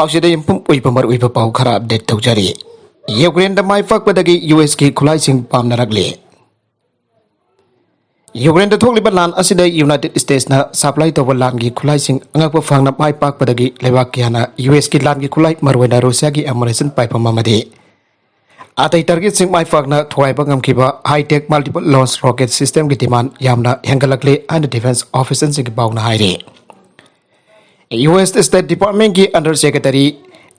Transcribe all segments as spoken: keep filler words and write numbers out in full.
ꯑꯁꯤꯗ ꯌꯨꯝꯐꯝ ꯑꯣꯏꯕ ꯃꯔꯨꯑꯣꯏꯕ ꯄꯥꯎ ꯈꯔ ꯑꯞꯗꯦꯠ ꯇꯧꯖꯔꯤ꯫ ꯌꯨꯀ꯭ꯔꯦꯟꯗ ꯃꯥꯏ ꯄꯥꯛꯄꯗꯒꯤ ꯌꯨ ꯑꯦꯁꯀꯤ ꯈꯨꯠꯂꯥꯏꯁꯤꯡ ꯄꯥꯝꯅꯔꯛꯂꯦ꯫ ꯌꯨꯀ꯭ꯔꯦꯟꯗ ꯊꯣꯛꯂꯤꯕ ꯂꯥꯟ ꯑꯁꯤꯗ ꯌꯨꯅꯥꯏꯇꯦꯗ ꯁ꯭ꯇꯦꯠꯁꯅ ꯁꯄ꯭ꯂꯥꯏ ꯇꯧꯕ ꯂꯥꯟꯒꯤ ꯈꯨꯠꯂꯥꯏꯁꯤꯡ ꯑꯉꯛꯄ ꯐꯪꯅ ꯃꯥꯏ ꯄꯥꯛꯄꯗꯒꯤ ꯂꯩꯕꯥꯛ ꯀꯌꯥꯅ ꯌꯨ ꯑꯦꯁꯀꯤ ꯂꯥꯟꯒꯤ ꯈꯨꯠꯂꯥꯏ, ꯃꯔꯨꯑꯣꯏꯅ ꯔꯨꯁꯤꯌꯥꯒꯤ ꯑꯦꯃꯨꯅꯤꯁꯟ ꯄꯥꯏꯐꯝ ꯑꯃꯗꯤ ꯑꯇꯩ ꯇꯥꯔꯒꯦꯠꯁꯤꯡ ꯃꯥꯏ ꯄꯥꯛꯅ ꯊꯨꯒꯥꯏꯕ ꯉꯝꯈꯤꯕ ꯍꯥꯏ-ꯇꯦꯛ ꯃꯜꯇꯤꯄꯜ ꯂꯣꯟꯆ ꯔꯣꯀꯦꯠ ꯁꯤꯁꯇꯦꯝꯒꯤ ꯗꯤꯃꯥꯟ ꯌꯥꯝꯅ ꯍꯦꯟꯒꯠꯂꯛꯂꯦ ꯍꯥꯏꯅ ꯗꯤꯐꯦꯟꯁ ꯑꯣꯐꯤꯁꯤꯌꯦꯜꯁꯤꯡꯒꯤ ꯄꯥꯎꯅ ꯍꯥꯏꯔꯤ꯫ ꯌꯨ ꯑꯦꯁ ꯁ꯭ꯇꯦꯠ ꯗꯤꯄꯥꯔꯠꯃꯦꯟꯒꯤ ꯑꯟꯗꯔ ꯁꯦꯀ꯭ꯔꯦꯇꯔꯤ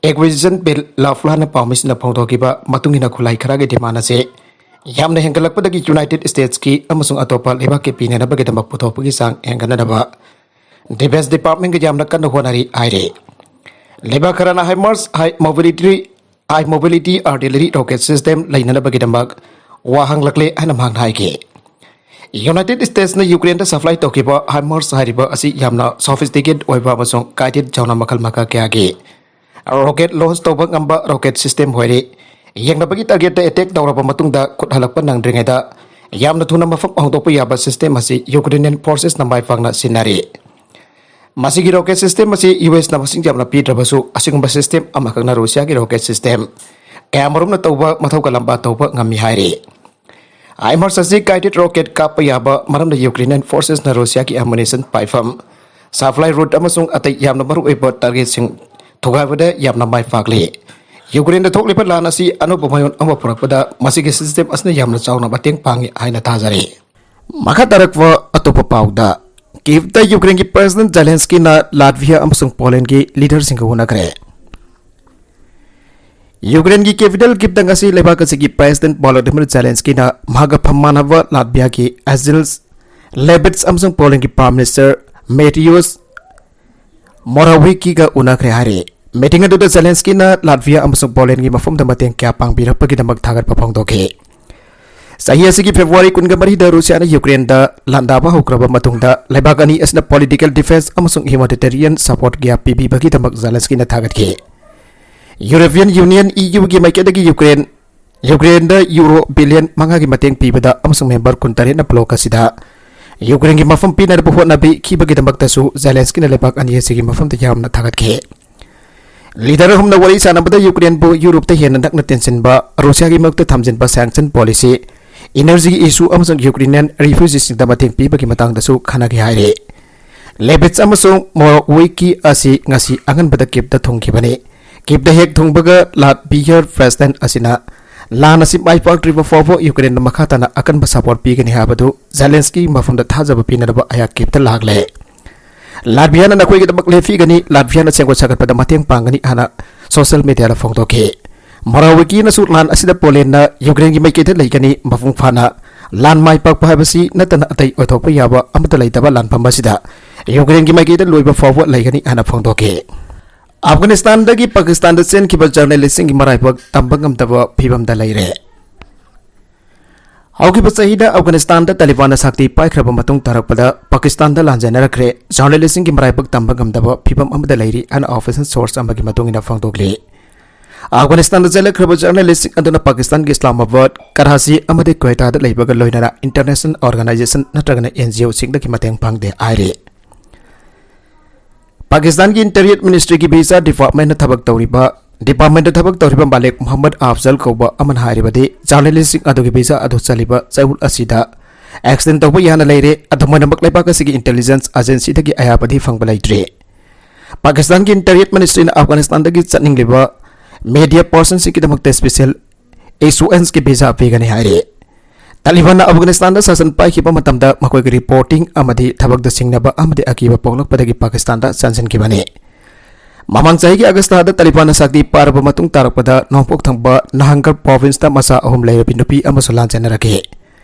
ꯑꯦꯛꯋꯤꯖꯤꯁꯟ ꯕꯤꯜ ꯂꯥꯐ꯭ꯂꯥꯅ ꯄꯥꯎꯃꯤꯁꯤꯡꯅ ꯐꯣꯡꯗꯣꯛꯈꯤꯕ ꯃꯇꯨꯡ ꯏꯟꯅ ꯈꯨꯠꯂꯥꯏ ꯈꯔꯒꯤ ꯗꯤꯃꯥꯟ ꯑꯁꯦ ꯌꯥꯝꯅ ꯍꯦꯟꯒꯠꯂꯛꯄꯗꯒꯤ ꯌꯨꯅꯥꯏꯇꯦꯗ ꯁ꯭ꯇꯦꯠꯁꯀꯤ ꯑꯃꯁꯨꯡ ꯑꯇꯣꯞꯄ ꯂꯩꯕꯥꯛꯀꯤ ꯄꯤꯅꯅꯕꯒꯤꯗꯃꯛ ꯄꯨꯊꯣꯛꯄꯒꯤ ꯆꯥꯡ ꯍꯦꯟꯒꯠꯅꯅꯕ ꯗꯤꯐꯦꯟꯁ ꯗꯤꯄꯥꯔꯠꯃꯦꯟꯒ ꯌꯥꯝꯅ ꯀꯟꯅ ꯍꯣꯠꯅꯔꯤ ꯍꯥꯏꯔꯤ꯫ ꯂꯩꯕꯥꯛ ꯈꯔꯅ ꯍꯥꯏꯃꯔꯁ ꯍꯥꯏ ꯃꯣꯕꯤꯂꯤꯇꯤ, ꯍꯥꯏ ꯃꯣꯕꯤꯂꯤꯇꯤ ꯑꯥꯔꯇꯤꯂꯔꯤ ꯔꯣꯀꯦꯠ ꯁꯤꯁꯇꯦꯝ ꯂꯩꯅꯅꯕꯒꯤꯗꯃꯛ ꯋꯥ ꯍꯪꯂꯛꯂꯦ ꯍꯥꯏꯅ ꯃꯍꯥꯛꯅ ꯍꯥꯏꯈꯤ꯫ ꯌꯨꯅꯥꯏꯇꯦꯗ ꯁ꯭ꯇꯦꯠꯁꯅ ꯌꯨꯀ꯭ꯔꯦꯟꯗ ꯁꯄ꯭ꯂꯥꯏ ꯇꯧꯈꯤꯕ ꯍꯥꯏꯃꯔꯁ ꯍꯥꯏꯔꯤꯕ ꯑꯁꯤ ꯌꯥꯝꯅ ꯁꯣꯐꯤꯁꯇꯤꯀꯦꯠ ꯑꯣꯏꯕ ꯑꯃꯁꯨꯡ ꯒꯥꯏꯗꯦꯗ ꯗ꯭ꯔꯣꯟ ꯃꯈꯜ ꯃꯈꯥ ꯀꯌꯥꯒꯤ ꯔꯣꯀꯦꯠ ꯂꯣꯟꯆ ꯇꯧꯕ ꯉꯝꯕ ꯔꯣꯀꯦꯠ ꯁꯤꯁꯇꯦꯝ ꯑꯣꯏꯔꯤ꯫ ꯌꯦꯡꯅꯕꯒꯤ ꯇꯥꯔꯒꯦꯠꯇ ꯑꯦꯇꯦꯛ ꯇꯧꯔꯕ ꯃꯇꯨꯡꯗ ꯈꯨꯠ ꯍꯜꯂꯛꯄ ꯅꯪꯗ꯭ꯔꯤꯉꯩꯗ ꯌꯥꯝꯅ ꯊꯨꯅ ꯃꯐꯝ ꯍꯣꯡꯗꯣꯛꯄ ꯌꯥꯕ ꯁꯤꯁꯇꯦꯝ ꯑꯁꯤ ꯌꯨꯀ꯭ꯔꯦꯅꯤꯌꯟ ꯐꯣꯔꯁꯦꯁꯅ ꯃꯥꯏ ꯄꯥꯛꯅ ꯁꯤꯖꯤꯟꯅꯔꯤ꯫ ꯃꯁꯤꯒꯤ ꯔꯣꯀꯦꯠ ꯁꯤꯁꯇꯦꯝ ꯑꯁꯤ ꯌꯨ ꯑꯦꯁꯅ ꯃꯁꯤꯡ ꯌꯥꯝꯅ ꯄꯤꯗ꯭ꯔꯕꯁꯨ, ꯑꯁꯤꯒꯨꯝꯕ ꯁꯤꯁꯇꯦꯝ ꯑꯃꯈꯛꯅ ꯔꯨꯁꯤꯌꯥꯒꯤ ꯔꯣꯀꯦꯠ ꯁꯤꯁꯇꯦꯝ ꯀꯌꯥꯃꯔꯨꯝꯅ ꯇꯧꯕ ꯃꯊꯧ ꯀꯜꯂꯝꯕ ꯇꯧꯕ ꯉꯝꯃꯤ ꯍꯥꯏꯔꯤ꯫ ꯍꯥꯏꯃꯔꯁ ꯑꯁꯤ ꯒꯥꯏꯗꯦꯗ ꯔꯣꯀꯦꯠ ꯀꯥꯞꯄ ꯌꯥꯕ ꯃꯔꯝꯅ ꯌꯨꯀ꯭ꯔꯦꯅꯤꯌꯟ ꯐꯣꯔꯁꯦꯁꯅ ꯔꯨꯁꯤꯌꯥꯒꯤ ꯑꯦꯃꯨꯅꯤꯁꯟ ꯄꯥꯏꯐꯝ, ꯁꯄ꯭ꯂꯥꯏ ꯔꯨꯠ ꯑꯃꯁꯨꯡ ꯑꯇꯩ ꯌꯥꯝꯅ ꯃꯔꯨꯑꯣꯏꯕ ꯇꯥꯔꯒꯦꯠꯁꯤꯡ ꯊꯨꯒꯥꯏꯕꯗ ꯌꯥꯝꯅ ꯃꯥꯏ ꯄꯥꯛꯂꯤ꯫ ꯌꯨꯀ꯭ꯔꯦꯟꯗ ꯊꯣꯛꯂꯤꯕ ꯂꯥꯟ ꯑꯁꯤ ꯑꯅꯧꯕ ꯃꯌꯣꯟ ꯑꯃ ꯄꯨꯔꯛꯄꯗ ꯃꯁꯤꯒꯤ ꯁꯤꯁꯇꯦꯝ ꯑꯁꯤꯅ ꯌꯥꯝꯅ ꯆꯥꯎꯅ ꯃꯇꯦꯡ ꯄꯥꯡꯉꯤ ꯍꯥꯏꯅ ꯊꯥꯖꯔꯤ꯫ ꯃꯈꯥ ꯇꯥꯔꯛꯄ ꯑꯇꯣꯞꯄ ꯄꯥꯎꯗ, ꯀꯤꯚꯇ ꯌꯨꯀ꯭ꯔꯦꯟꯒꯤ ꯄ꯭ꯔꯦꯁꯤꯗꯦꯟꯠ ꯖꯦꯂꯦꯟꯁꯀꯤꯅ ꯂꯥꯠꯚꯤꯌꯥ ꯑꯃꯁꯨꯡ ꯄꯣꯂꯦꯟꯒꯤ ꯂꯤꯗꯔꯁꯤꯡꯒ ꯎꯅꯈ꯭ꯔꯦ꯫ ꯌꯨꯀ꯭ꯔꯦꯟꯒꯤ ꯀꯦꯄꯤꯇꯦꯜ ꯀꯤꯚꯇ ꯉꯁꯤ ꯂꯩꯕꯥꯛ ꯑꯁꯤꯒꯤ ꯄ꯭ꯔꯦꯁꯤꯗꯦꯟꯠ ꯚꯣꯂꯣꯗꯤꯃꯤꯔ ꯖꯦꯂꯦꯟꯁꯀꯤꯅ ꯃꯍꯥꯛꯀ ꯐꯝ ꯃꯥꯟꯅꯕ ꯂꯥꯠꯚꯤꯌꯥꯒꯤ ꯑꯦꯖꯤꯜꯁ ꯂꯦꯕꯤꯠꯁ ꯑꯃꯁꯨꯡ ꯄꯣꯂꯦꯟꯒꯤ ꯄ꯭ꯔꯥꯏꯝ ꯃꯤꯅꯤꯁꯇꯔ ꯃꯦꯇꯤꯌꯣꯁ ꯃꯣꯔꯥꯋꯤꯀꯤꯒ ꯎꯅꯈ꯭ꯔꯦ ꯍꯥꯏꯔꯤ꯫ ꯃꯤꯇꯤꯡ ꯑꯗꯨꯗ ꯖꯦꯂꯦꯟꯁꯀꯤꯅ ꯂꯥꯠꯚꯤꯌꯥ ꯑꯃꯁꯨꯡ ꯄꯣꯂꯦꯟꯒꯤ ꯃꯐꯝꯗ ꯃꯇꯦꯡ ꯀꯌꯥ ꯄꯥꯡꯕꯤꯔꯛꯄꯒꯤꯗꯃꯛ ꯊꯥꯒꯠꯄ ꯐꯣꯡꯗꯣꯛꯈꯤ꯫ ꯆꯍꯤ ꯑꯁꯤꯒꯤ ꯐꯦꯕ꯭ꯔꯨꯋꯥꯔꯤ ꯀꯨꯟꯒ ꯃꯔꯤꯗ ꯔꯨꯁꯤꯌꯥꯅ ꯌꯨꯀ꯭ꯔꯦꯟꯗ ꯂꯥꯟꯗꯥꯕ ꯍꯧꯈ꯭ꯔꯕ ꯃꯇꯨꯡꯗ ꯂꯩꯕꯥꯛ ꯑꯅꯤ ꯑꯁꯤꯅ ꯄꯣꯂꯤꯇꯤꯀꯦꯜ, ꯗꯤꯐꯦꯟꯁ ꯑꯃꯁꯨꯡ ꯍ꯭ꯌꯨꯃꯥꯅꯤꯇꯦꯔꯤꯌꯟ ꯁꯄꯣꯔꯠ ꯀꯌꯥ ꯄꯤꯕꯤꯕꯒꯤꯗꯃꯛ ꯖꯦꯂꯦꯟꯁꯀꯤꯅ ꯊꯥꯒꯠꯈꯤ꯫ ꯌꯨꯔꯣꯄꯤꯌꯟ ꯌꯨꯅꯤꯌꯟ, ꯏ ꯌꯨꯒꯤ ꯃꯥꯏꯀꯩꯗꯒꯤ ꯌꯨꯀ꯭ꯔꯦꯟ, ꯌꯨꯀ꯭ꯔꯦꯟꯗ ꯌꯨꯔꯣ ꯕꯤꯂꯤꯌꯟ ꯃꯉꯥꯒꯤ ꯃꯇꯦꯡ ꯄꯤꯕꯗ ꯑꯃꯁꯨꯡ ꯃꯦꯝꯕꯔ ꯀꯨꯟꯇꯔꯦꯠꯅ ꯕ꯭ꯂꯣꯛ ꯑꯁꯤꯗ ꯌꯨꯀ꯭ꯔꯦꯟꯒꯤ ꯃꯐꯝ ꯄꯤꯅꯅꯕ ꯍꯣꯠꯅꯕꯤꯈꯤꯕꯒꯤꯗꯃꯛꯇꯁꯨ ꯖꯦꯂꯦꯟꯁꯀꯤꯅ ꯂꯩꯕꯥꯛ ꯑꯅꯤ ꯑꯁꯤꯒꯤ ꯃꯐꯝꯗ ꯌꯥꯝꯅ ꯊꯥꯒꯠꯈꯤ꯫ ꯂꯤꯗꯔ ꯑꯍꯨꯝꯅ ꯋꯥꯔꯤ ꯁꯥꯟꯅꯕꯗ ꯌꯨꯀ꯭ꯔꯦꯟꯕꯨ ꯌꯨꯔꯣꯞꯇ ꯍꯦꯟꯅ ꯅꯛꯅ ꯇꯤꯟꯁꯤꯟꯕ, ꯔꯨꯁꯤꯌꯥꯒꯤ ꯃꯥꯌꯣꯛꯇ ꯊꯝꯖꯤꯟꯕ sanction policy, energy issue ꯑꯃꯁꯨꯡ Ukrainian refugeeꯁꯤꯡꯗ ꯃꯇꯦꯡ ꯄꯤꯕꯒꯤ ꯃꯇꯥꯡꯗꯁꯨ ꯈꯟꯅꯈꯤ ꯍꯥꯏꯔꯤ꯫ ꯂꯦꯕꯤꯠꯁ ꯑꯃꯁꯨꯡ ꯃꯣꯔꯣꯋꯤꯀꯤ ꯑꯁꯤ ꯉꯁꯤ ꯑꯉꯟꯕꯗ ꯀꯤꯞꯇ ꯊꯨꯡꯈꯤꯕꯅꯤ꯫ ꯀꯤꯞꯇ ꯍꯦꯛ ꯊꯨꯡꯕꯒ ꯂꯥꯠꯚꯤꯌꯥ president ꯑꯁꯤꯅ ꯂꯥꯟ ꯑꯁꯤ ꯃꯥꯏ ꯄꯥꯛꯇ꯭ꯔꯤꯕ ꯐꯥꯎꯕ ꯌꯨꯀ꯭ꯔꯦꯟꯗ ꯃꯈꯥ ꯇꯥꯅ ꯑꯀꯟꯕ support ꯄꯤꯒꯅꯤ ꯍꯥꯏꯕꯗꯨ ꯖꯦꯂꯦꯟꯁꯀꯤ ꯃꯐꯝꯗ ꯊꯥꯖꯕ ꯄꯤꯅꯅꯕ ꯑꯩꯍꯥꯛ ꯀꯤꯞꯇ ꯂꯥꯛꯂꯦ꯫ ꯂꯥꯠꯚꯤꯌꯥꯅ ꯅꯈꯣꯏꯒꯤꯗꯃꯛ ꯂꯦꯞꯄꯤꯒꯅꯤ, ꯂꯥꯠꯚꯤꯌꯥꯅ ꯁꯦꯝꯒꯠ ꯁꯥꯒꯠꯄꯗ ꯃꯇꯦꯡ ꯄꯥꯡꯒꯅꯤ ꯍꯥꯏꯅ social mediaꯗ ꯐꯣꯡꯗꯣꯛꯈꯤ꯫ ꯃꯣꯔꯥꯋꯤꯀꯤꯅꯁꯨ ꯂꯥꯟ ꯑꯁꯤꯗ ꯄꯣꯂꯦꯟꯅ ꯌꯨꯀ꯭ꯔꯦꯟꯒꯤ ꯃꯥꯏꯀꯩꯗ ꯂꯩꯒꯅꯤ, ꯃꯄꯨꯡ ꯐꯥꯅ ꯂꯥꯟ ꯃꯥꯏ ꯄꯥꯛꯄ ꯍꯥꯏꯕꯁꯤ ꯅꯠꯇꯅ ꯑꯇꯩ ꯑꯣꯏꯊꯣꯛꯄ ꯌꯥꯕ ꯑꯃꯠꯇ ꯂꯩꯇꯕ ꯂꯥꯟꯐꯝ ꯑꯁꯤꯗ ꯌꯨꯀ꯭ꯔꯦꯟꯒꯤ ꯃꯥꯏꯀꯩꯗ ꯂꯣꯏꯕ ꯐꯥꯎꯕ ꯂꯩꯒꯅꯤ ꯍꯥꯏꯅ ꯐꯣꯡꯗꯣꯛꯈꯤ꯫ ꯑꯐꯒꯥꯅꯤꯁꯇꯥꯟꯗꯒꯤ ꯄꯥꯀꯤꯁꯇꯥꯟꯗ ꯆꯦꯟꯈꯤꯕ journalistꯁꯤꯡꯒꯤ ꯃꯔꯥꯏꯕꯛ ꯇꯝꯕ ꯉꯝꯗꯕ ꯐꯤꯕꯝꯗ ꯂꯩꯔꯦ꯫ ꯍꯧꯈꯤꯕ ꯆꯍꯤꯗ ꯑꯐꯒꯥꯅꯤꯁꯇꯥꯟꯗ ꯇꯥꯂꯤꯕꯥꯟꯅ ꯁꯛꯇꯤ ꯄꯥꯏꯈ꯭ꯔꯕ ꯃꯇꯨꯡ ꯇꯥꯔꯛꯄꯗ ꯄꯥꯀꯤꯁꯇꯥꯟꯗ ꯂꯥꯟ ꯆꯦꯟꯅꯔꯛꯈ꯭ꯔꯦ꯫ Journalistꯁꯤꯡꯒꯤ ꯃꯔꯥꯏꯕꯛ ꯇꯝꯕ ꯉꯝꯗꯕ ꯐꯤꯕꯝ ꯑꯃꯗ ꯂꯩꯔꯤ ꯍꯥꯏꯅ official source ꯑꯃꯒꯤ ꯃꯇꯨꯡ ꯏꯟꯅ ꯐꯣꯡꯗꯣꯛꯂꯤ꯫ ꯑꯐꯒꯥꯅꯤꯁꯇꯥꯟꯗ ꯆꯦꯜꯂꯛꯈ꯭ꯔꯕ journalistꯁꯤꯡ ꯑꯗꯨꯅ ꯄꯥꯀꯤꯁꯇꯥꯟꯒꯤ ꯏꯁꯂꯥꯃꯥꯕꯥꯗ, ꯀꯔꯥꯆꯤ ꯑꯃꯗꯤ ꯀ꯭ꯋꯦꯇꯥꯗ ꯂꯩꯕꯒ ꯂꯣꯏꯅꯅ international organization ꯅꯠꯇ꯭ꯔꯒꯅ NGOꯁꯤꯡꯗꯒꯤ ꯃꯇꯦꯡ ꯐꯪꯗꯦ ꯍꯥꯏꯔꯤ꯫ ꯄꯥꯀꯤꯁꯇꯥꯟꯒꯤ Interior Ministryꯒꯤ visa departmentꯅ ꯊꯕꯛ ꯇꯧꯔꯤꯕ, departmentꯇ ꯊꯕꯛ ꯇꯧꯔꯤꯕ ꯃꯥꯂꯤꯛ ꯃꯨꯍꯝꯃꯗ ꯑꯐꯖꯜ ꯀꯧꯕ ꯑꯃꯅ ꯍꯥꯏꯔꯤꯕꯗꯤ, journalistꯁꯤꯡ ꯑꯗꯨꯒꯤ visa ꯑꯗꯨ ꯆꯠꯂꯤꯕ ꯆꯌꯣꯜ ꯑꯁꯤꯗ extend ꯇꯧꯕ ꯌꯥꯅ ꯂꯩꯔꯦ꯫ ꯑꯗꯨꯝ ꯑꯣꯏꯅꯃꯛ, ꯂꯩꯕꯥꯛ ꯑꯁꯤꯒꯤ intelligence agencyꯗꯒꯤ ꯑꯌꯥꯕꯗꯤ ꯐꯪꯕ ꯂꯩꯇ꯭ꯔꯤ꯫ ꯄꯥꯀꯤꯁꯇꯥꯟꯒꯤ Interior Ministryꯅ ꯑꯐꯒꯥꯅꯤꯁꯇꯥꯟꯗꯒꯤ ꯆꯠꯅꯤꯡꯂꯤꯕ media personꯁꯤꯡꯒꯤꯗꯃꯛꯇ special assuranceꯀꯤ visa ꯄꯤꯒꯅꯤ ꯍꯥꯏꯔꯤ꯫ ꯇꯥꯂꯤꯕꯥꯟꯅ ꯑꯐꯒꯥꯅꯤꯁꯇꯥꯟꯗ ꯁꯥꯁꯟ ꯄꯥꯏꯈꯤꯕ ꯃꯇꯝꯗ ꯃꯈꯣꯏꯒꯤ reporting ꯑꯃꯗꯤ ꯊꯕꯛꯇ ꯁꯤꯡꯅꯕ ꯑꯃꯗꯤ ꯑꯀꯤꯕ ꯄꯣꯛꯂꯛꯄꯗꯒꯤ ꯄꯥꯀꯤꯁꯇꯥꯟꯗ ꯆꯪꯁꯤꯟꯈꯤꯕꯅꯤ꯫ ꯃꯃꯥꯡ ꯆꯍꯤꯒꯤ ꯑꯥꯒꯁꯇ ꯇꯥꯂꯤꯕꯥꯟꯅ ꯁꯛꯇꯤ ꯄꯥꯏꯔꯕ ꯃꯇꯨꯡ ꯇꯥꯔꯛꯄꯗ ꯅꯣꯡꯄꯣꯛ ꯊꯪꯕ ꯅꯍꯥꯟꯒꯔ provinceꯇ ꯃꯆꯥ ꯑꯍꯨꯝ ꯂꯩꯔꯕꯤ ꯅꯨꯄꯤ ꯑꯃꯁꯨ ꯂꯥꯟꯖꯦꯟꯅꯔꯛꯈꯤ꯫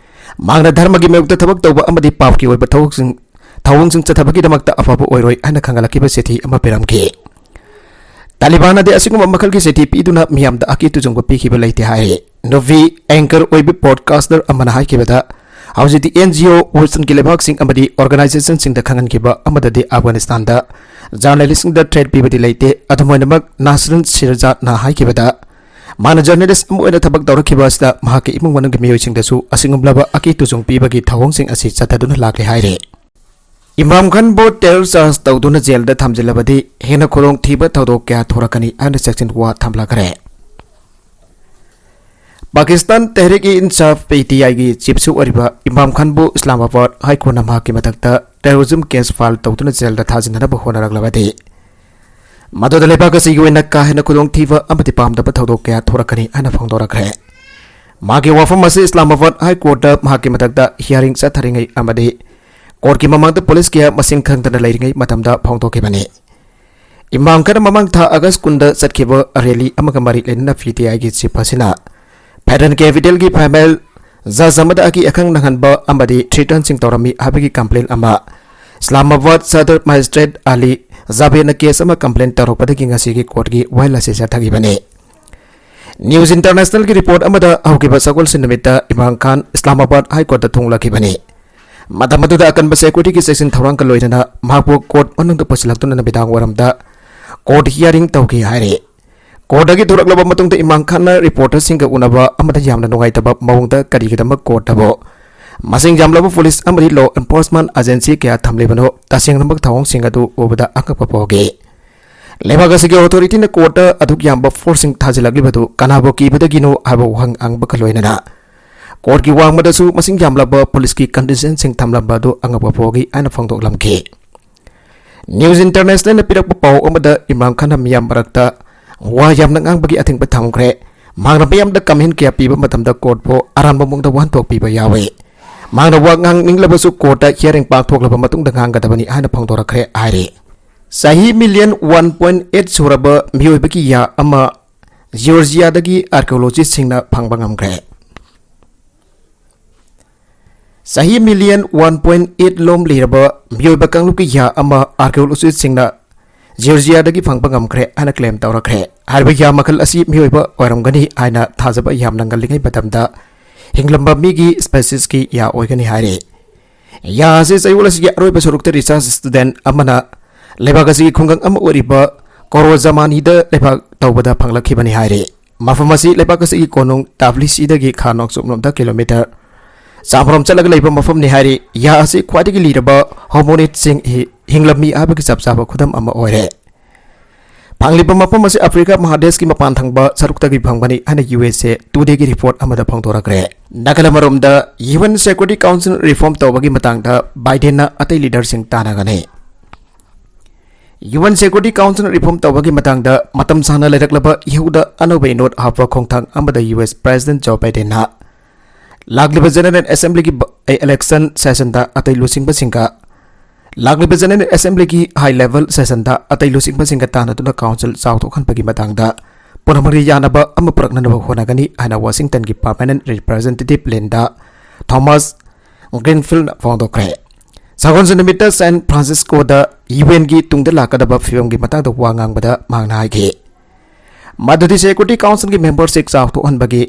ꯃꯍꯥꯛꯅ ꯙꯔꯃꯒꯤ ꯃꯥꯌꯣꯛꯇ ꯊꯕꯛ ꯇꯧꯕ ꯑꯃꯗꯤ ꯄꯥꯞꯀꯤ ꯑꯣꯏꯕ ꯊꯕꯛꯁꯤꯡ, ꯊꯧꯑꯣꯡꯁꯤꯡ ꯆꯠꯊꯕꯒꯤꯗꯃꯛꯇ ꯑꯐꯕ ꯑꯣꯏꯔꯣꯏ ꯍꯥꯏꯅ ꯈꯪꯍꯜꯂꯛꯈꯤꯕ ꯆꯤꯊꯤ ꯑꯃ ꯄꯤꯔꯝꯈꯤ꯫ ꯇꯥꯂꯤꯕꯥꯟꯅꯗꯤ ꯑꯁꯤꯒꯨꯝꯕ ꯃꯈꯜꯒꯤ ꯆꯤꯊꯤ ꯄꯤꯗꯨꯅ ꯃꯤꯌꯥꯝꯗ ꯑꯀꯤ ꯇꯨꯖꯨꯡꯕ ꯄꯤꯈꯤꯕ ꯂꯩꯇꯦ ꯍꯥꯏꯔꯤ꯫ ꯅꯨꯄꯤ anchor ꯑꯣꯏꯕ broadcaster ꯑꯃꯅ ꯍꯥꯏꯈꯤꯕꯗ, ꯍꯧꯖꯤꯛꯇꯤ NGO, Westernꯒꯤ ꯂꯩꯕꯥꯛꯁꯤꯡ ꯑꯃꯗꯤ organizationꯁꯤꯡꯗ ꯈꯪꯍꯟꯈꯤꯕ ꯑꯃꯗꯗꯤ ꯑꯐꯒꯥꯅꯤꯁꯇꯥꯟꯗ journalistꯁꯤꯡꯗ threat ꯄꯤꯕꯗꯤ ꯂꯩꯇꯦ꯫ ꯑꯗꯨꯝ ꯑꯣꯏꯅꯃꯛ, ꯅꯥꯁꯔꯤꯟ ꯁꯤꯔꯖꯥꯠꯅ ꯍꯥꯏꯈꯤꯕꯗ, ꯃꯥꯅ journalist ꯑꯃ ꯑꯣꯏꯅ ꯊꯕꯛ ꯇꯧꯔꯛꯈꯤꯕ ꯑꯁꯤꯗ ꯃꯍꯥꯛꯀꯤ ꯏꯃꯨꯡ ꯃꯅꯨꯡꯒꯤ ꯃꯤꯑꯣꯏꯁꯤꯡꯗꯁꯨ ꯑꯁꯤꯒꯨꯝꯂꯕ ꯑꯀꯤ ꯇꯨꯖꯨꯡ ꯄꯤꯕꯒꯤ ꯊꯧꯑꯣꯡꯁꯤꯡ ꯑꯁꯤ ꯆꯠꯊꯗꯨꯅ ꯂꯥꯛꯂꯦ ꯍꯥꯏꯔꯤ꯫ ꯏꯃꯥꯝ ꯈꯥꯟꯕꯨ terror charge ꯇꯧꯗꯨꯅ ꯖꯦꯜꯗ ꯊꯝꯖꯤꯜꯂꯕꯗꯤ ꯍꯦꯟꯅ ꯈꯨꯗꯣꯡꯊꯤꯕ ꯊꯧꯗꯣꯛ ꯀꯌꯥ ꯊꯣꯔꯛꯀꯅꯤ ꯍꯥꯏꯅ ꯆꯦꯛꯁꯤꯟ ꯋꯥ ꯊꯝꯂꯛꯈ꯭ꯔꯦ꯫ ꯄꯥꯀꯤꯁꯇꯥꯟ ꯇꯦꯍ꯭ꯔꯤꯛ-ꯏ-ꯏꯟꯁꯥꯐ, P T I ꯒꯤ chief ꯑꯣꯏꯔꯤꯕ ꯏꯃꯥꯝ ꯈꯥꯟꯕꯨ ꯏꯁꯂꯥꯃꯥꯕꯥꯗ High Courtꯅ ꯃꯍꯥꯛꯀꯤ ꯃꯊꯛꯇ terrorism case file ꯇꯧꯗꯨꯅ ꯖꯦꯜꯗ ꯊꯥꯖꯤꯟꯅꯅꯕ ꯍꯣꯠꯅꯔꯛꯂꯕꯗꯤ, ꯃꯗꯨꯗ ꯂꯩꯕꯥꯛ ꯑꯁꯤꯒꯤ ꯑꯣꯏꯅ ꯀꯥ ꯍꯦꯟꯅ ꯈꯨꯗꯣꯡꯊꯤꯕ ꯑꯃꯗꯤ ꯄꯥꯝꯗꯕ ꯊꯧꯗꯣꯛ ꯀꯌꯥ ꯊꯣꯔꯛꯀꯅꯤ ꯍꯥꯏꯅ ꯐꯣꯡꯗꯣꯔꯛꯈ꯭ꯔꯦ꯫ ꯃꯍꯥꯛꯀꯤ ꯋꯥꯐꯝ ꯑꯁꯤ ꯏꯁꯂꯥꯃꯥꯕꯥꯗ High Courtꯇ ꯃꯍꯥꯛꯀꯤ ꯃꯊꯛꯇ hearing ꯆꯠꯊꯔꯤꯉꯩ ꯑꯃꯗꯤ courtꯀꯤ ꯃꯃꯥꯡꯗ police ꯀꯌꯥ ꯃꯁꯤꯡ ꯈꯪꯗꯅ ꯂꯩꯔꯤꯉꯩ ꯃꯇꯝꯗ ꯐꯣꯡꯗꯣꯛꯈꯤꯕꯅꯤ꯫ ꯏꯃꯥꯝ ꯈꯥꯟꯅ ꯃꯃꯥꯡ ꯊꯥ August ꯀꯨꯟꯗ ꯆꯠꯈꯤꯕ rally ꯑꯃꯒ ꯃꯔꯤ ꯂꯩꯅꯅ P T Iꯒꯤ chief ꯑꯁꯤꯅ Federal Capitalꯒꯤ ꯐꯥꯏꯃꯦꯜ judge ꯑꯃꯗ ꯑꯀꯤ ꯑꯈꯪ ꯅꯪꯍꯟꯕ ꯑꯃꯗꯤ threatenꯁꯤꯡ ꯇꯧꯔꯝꯃꯤ ꯍꯥꯏꯕꯒꯤ complaint ꯑꯃ ꯏꯁꯂꯥꯃꯥꯕꯥꯗ Sadar Magistrate Ali Zavedꯅ case ꯑꯃ complaint ꯇꯧꯔꯛꯄꯗꯒꯤ ꯉꯁꯤꯒꯤ courtꯀꯤ ꯋꯥꯍꯩ ꯑꯁꯤ ꯆꯠꯊꯈꯤꯕꯅꯤ꯫ News Internationalꯒꯤ report ꯑꯃꯗ ꯍꯧꯈꯤꯕ ꯁꯒꯣꯜꯁꯦꯟ ꯅꯨꯃꯤꯠꯇ ꯏꯃꯥꯝ ꯈꯥꯟ ꯏꯁꯂꯥꯃꯥꯕꯥꯗ High Courtꯇ ꯊꯨꯡꯂꯈꯤꯕꯅꯤ꯫ ꯃꯇꯝ ꯑꯗꯨꯗ ꯑꯀꯟꯕ securityꯒꯤ ꯆꯦꯛꯁꯤꯟ ꯊꯧꯔꯥꯡꯒ ꯂꯣꯏꯅꯅ ꯃꯍꯥꯛꯄꯨ court ꯃꯅꯨꯡꯗ ꯄꯨꯁꯤꯜꯂꯛꯇꯨꯅ ꯅꯨꯃꯤꯗꯥꯡ ꯋꯥꯏꯔꯝꯗ court hearing ꯇꯧꯈꯤ ꯍꯥꯏꯔꯤ꯫ Courtꯇꯒꯤ ꯊꯣꯔꯛꯂꯕ ꯃꯇꯨꯡꯗ ꯏꯃꯥꯝ ꯈꯥꯟꯅ reporterꯁꯤꯡꯒ ꯎꯅꯕ ꯑꯃꯗ ꯌꯥꯝꯅ ꯅꯨꯡꯉꯥꯏꯇꯕ ꯃꯑꯣꯡꯗ ꯀꯔꯤꯒꯤꯗꯃꯛ courtꯇꯕꯨ ꯃꯁꯤꯡ ꯌꯥꯝꯂꯕ police ꯑꯃꯗꯤ law enforcement agency ꯀꯌꯥ ꯊꯝꯂꯤꯕꯅꯣ, ꯇꯁꯦꯡꯂꯃꯛ ꯊꯧꯑꯣꯡꯁꯤꯡ ꯑꯗꯨ ꯎꯕꯗ ꯑꯉꯛꯄ ꯄꯣꯛꯏ꯫ ꯂꯩꯕꯥꯛ ꯑꯁꯤꯒꯤ authorityꯅ courtꯇ ꯑꯗꯨꯛ ꯌꯥꯝꯕ forceꯁꯤꯡ ꯊꯥꯖꯤꯜꯂꯛꯂꯤꯕꯗꯨ ꯀꯅꯥꯕꯨ ꯀꯤꯕꯗꯒꯤꯅꯣ ꯍꯥꯏꯕ ꯋꯥꯍꯪ ꯍꯪꯕꯒ ꯂꯣꯏꯅꯅ courtꯀꯤ ꯋꯥꯡꯃꯗꯁꯨ ꯃꯁꯤꯡ ꯌꯥꯝꯂꯕ policeꯀꯤ contingentꯁꯤꯡ ꯊꯝꯂꯝꯕ ꯑꯗꯨ ꯑꯉꯛꯄ ꯄꯣꯛꯏ ꯍꯥꯏꯅ ꯐꯣꯡꯗꯣꯛꯂꯝꯈꯤ꯫ News Internationalꯅ ꯄꯤꯔꯛꯄ ꯄꯥꯎ ꯑꯃꯗ ꯏꯃꯥꯝ ꯈꯥꯟꯅ ꯃꯤꯌꯥꯝ ꯃꯔꯛꯇ ꯋꯥ ꯌꯥꯝꯅ ꯉꯥꯡꯕꯒꯤ ꯑꯊꯤꯡꯕ ꯊꯝꯈ꯭ꯔꯦ꯫ ꯃꯍꯥꯛꯅ ꯃꯤꯌꯥꯝꯗ comment ꯀꯌꯥ ꯄꯤꯕ ꯃꯇꯝꯗ courtꯄꯨ ꯑꯔꯥꯟꯕ ꯃꯑꯣꯡꯗ ꯋꯥꯍꯟꯊꯣꯛ ꯄꯤꯕ ꯌꯥꯎꯏ꯫ ꯃꯍꯥꯛꯅ ꯋꯥ ꯉꯥꯡꯅꯤꯡꯂꯕꯁꯨ courtꯇ hearing ꯄꯥꯡꯊꯣꯛꯂꯕ ꯃꯇꯨꯡꯗ ꯉꯥꯡꯒꯗꯕꯅꯤ ꯍꯥꯏꯅ ꯐꯣꯡꯗꯣꯔꯛꯈ꯭ꯔꯦ ꯍꯥꯏꯔꯤ꯫ ꯆꯍꯤ million one point eight ꯁꯨꯔꯕ ꯃꯤꯑꯣꯏꯕꯒꯤ ꯌꯥ ꯑꯃ Georgiaꯗꯒꯤ archaeologistꯁꯤꯡꯅ ꯐꯪꯕ ꯉꯝꯈ꯭ꯔꯦ꯫ ꯆꯍꯤ million one point eight ꯂꯣꯝ ꯂꯤꯔꯕ ꯃꯤꯑꯣꯏꯕ ꯀꯥꯡꯂꯨꯞꯀꯤ ꯌꯥ ꯑꯃ archaeologistꯁꯤꯡꯅ Georgiaꯗꯒꯤ ꯐꯪꯕ ꯉꯝꯈ꯭ꯔꯦ ꯍꯥꯏꯅ claim ꯇꯧꯔꯛꯈ꯭ꯔꯦ꯫ ꯍꯥꯏꯔꯤꯕ ꯌꯥ ꯃꯈꯜ ꯑꯁꯤ ꯃꯤꯑꯣꯏꯕ ꯑꯣꯏꯔꯝꯒꯅꯤ ꯍꯥꯏꯅ ꯊꯥꯖꯕ ꯌꯥꯝꯅ ꯉꯜꯂꯤꯉꯩ ꯃꯇꯝꯗ ꯍꯤꯡꯂꯝꯕ ꯃꯤꯒꯤ speciesꯀꯤ ꯌꯥ ꯑꯣꯏꯒꯅꯤ ꯍꯥꯏꯔꯤ꯫ ꯌꯥ ꯑꯁꯤ ꯆꯌꯣꯜ ꯑꯁꯤꯒꯤ ꯑꯔꯣꯏꯕ ꯁꯔꯨꯛꯇ research student ꯑꯃꯅ ꯂꯩꯕꯥꯛ ꯑꯁꯤꯒꯤ ꯈꯨꯡꯒꯪ ꯑꯃ ꯑꯣꯏꯔꯤꯕ ꯀꯣꯔꯣꯖꯥꯃꯥꯅꯤꯗ ꯂꯩꯕꯥꯛ ꯇꯧꯕꯗ ꯐꯪꯂꯛꯈꯤꯕꯅꯤ ꯍꯥꯏꯔꯤ꯫ ꯃꯐꯝ ꯑꯁꯤ ꯂꯩꯕꯥꯛ ꯑꯁꯤꯒꯤ ꯀꯣꯅꯨꯡ ꯇꯕ꯭ꯂꯤꯁꯤꯗꯒꯤ ꯈꯥ ꯅꯣꯡꯆꯨꯞꯂꯣꯝꯗ kilometre ꯆꯥꯐꯝ ꯆꯠꯂꯒ ꯂꯩꯕ ꯃꯐꯝꯅꯤ ꯍꯥꯏꯔꯤ꯫ ꯌꯥ ꯑꯁꯤ ꯈ꯭ꯋꯥꯏꯗꯒꯤ ꯂꯤꯔꯕ ꯍꯣꯃꯣꯅꯤꯠꯁꯤꯡ ꯍꯤ-, ꯍꯤꯡꯂꯝꯃꯤ ꯍꯥꯏꯕꯒꯤ ꯆꯞ ꯆꯥꯕ ꯈꯨꯗꯝ ꯑꯃ ꯑꯣꯏꯔꯦ꯫ ꯐꯪꯂꯤꯕ ꯃꯐꯝ ꯑꯁꯤ ꯑꯐ꯭ꯔꯤꯀꯥ ꯃꯍꯥꯗꯦꯁꯀꯤ ꯃꯄꯥꯟ ꯊꯪꯕ ꯁꯔꯨꯛꯇꯒꯤ ꯐꯪꯕꯅꯤ ꯍꯥꯏꯅ ꯌꯨ ꯑꯦꯁ ꯑꯦ ꯇꯨꯗꯦꯒꯤ ꯔꯤꯄꯣꯔꯠ ꯑꯃꯗ ꯐꯣꯡꯗꯣꯔꯛꯈ꯭ꯔꯦ꯫ ꯅꯥꯒꯥꯂꯦꯟ ꯑꯃꯔꯣꯝꯗ U N security council reform ꯇꯧꯕꯒꯤ ꯃꯇꯥꯡꯗ ꯕꯥꯏꯗꯦꯟꯅ ꯑꯇꯩ ꯂꯤꯗꯔꯁꯤꯡ ꯇꯥꯟꯅꯒꯅꯤ꯫ U N security council reform ꯇꯧꯕꯒꯤ ꯃꯇꯥꯡꯗ ꯃꯇꯝ ꯁꯥꯡꯅ ꯂꯩꯔꯛꯂꯕ ꯏꯍꯨꯗ ꯑꯅꯧꯕ ꯏꯅꯣꯠ ꯍꯥꯞꯄ ꯈꯣꯡꯊꯥꯡ ꯑꯃꯗ ꯌꯨ ꯑꯦꯁ ꯄ꯭ꯔꯦꯁꯤꯗꯦꯟꯠ ꯖꯣ ꯕꯥꯏꯗꯦꯟꯅ ꯂꯥꯛꯂꯤꯕ ꯖꯦꯅꯔꯦꯜ ꯑꯦꯁꯦꯝꯕ꯭ꯂꯤꯒꯤ ꯕ-, ꯑꯦ, ꯏꯂꯦꯛꯁꯟ ꯁꯦꯁꯟꯗ ꯑꯇꯩ ꯂꯨꯆꯤꯡꯕꯁꯤꯡꯒ, ꯂꯥꯛꯂꯤꯕ ꯖꯦꯅꯔꯦꯜ ꯑꯦꯁꯦꯝꯕ꯭ꯂꯤꯒꯤ ꯍꯥꯏ ꯂꯦꯚꯦꯜ ꯁꯦꯁꯟꯗ ꯑꯇꯩ ꯂꯨꯆꯤꯡꯕꯁꯤꯡꯒ ꯇꯥꯟꯅꯗꯨꯅ ꯀꯥꯎꯟꯁꯤꯜ ꯆꯥꯎꯊꯣꯛꯍꯟꯕꯒꯤ ꯃꯇꯥꯡꯗ ꯄꯨꯝꯅꯃꯛꯅ ꯌꯥꯅꯕ ꯑꯃ ꯄꯨꯔꯛꯅꯅꯕ ꯍꯣꯠꯅꯒꯅꯤ ꯍꯥꯏꯅ ꯋꯥꯁꯤꯡꯇꯟꯒꯤ ꯄꯔꯃꯅꯦꯟꯠ ꯔꯤꯄ꯭ꯔꯦꯖꯦꯟꯇꯦꯇꯤꯚ ꯂꯤꯟꯗꯥ ꯊꯣꯃꯥꯁ ꯒ꯭ꯔꯤꯟꯐꯤꯜꯗ ꯐꯣꯡꯗꯣꯛꯈ꯭ꯔꯦ꯫ ꯁꯒꯣꯜꯁꯦꯟ ꯅꯨꯃꯤꯠꯇ ꯁꯦꯟ ꯐ꯭ꯔꯥꯟꯁꯤꯁꯀꯣꯗ ꯌꯨ ꯑꯦꯟꯒꯤ ꯇꯨꯡꯗ ꯂꯥꯛꯀꯗꯕ ꯐꯤꯕꯝꯒꯤ ꯃꯇꯥꯡꯗ ꯋꯥ ꯉꯥꯡꯕꯗ ꯃꯍꯥꯛꯅ ꯍꯥꯏꯈꯤ, ꯃꯗꯨꯗꯤ ꯁꯦꯀ꯭ꯌꯨꯔꯤꯇꯤ ꯀꯥꯎꯟꯁꯤꯜꯒꯤ ꯃꯦꯝꯕꯔꯁꯤꯡ ꯆꯥꯎꯊꯣꯛꯍꯟꯕꯒꯤ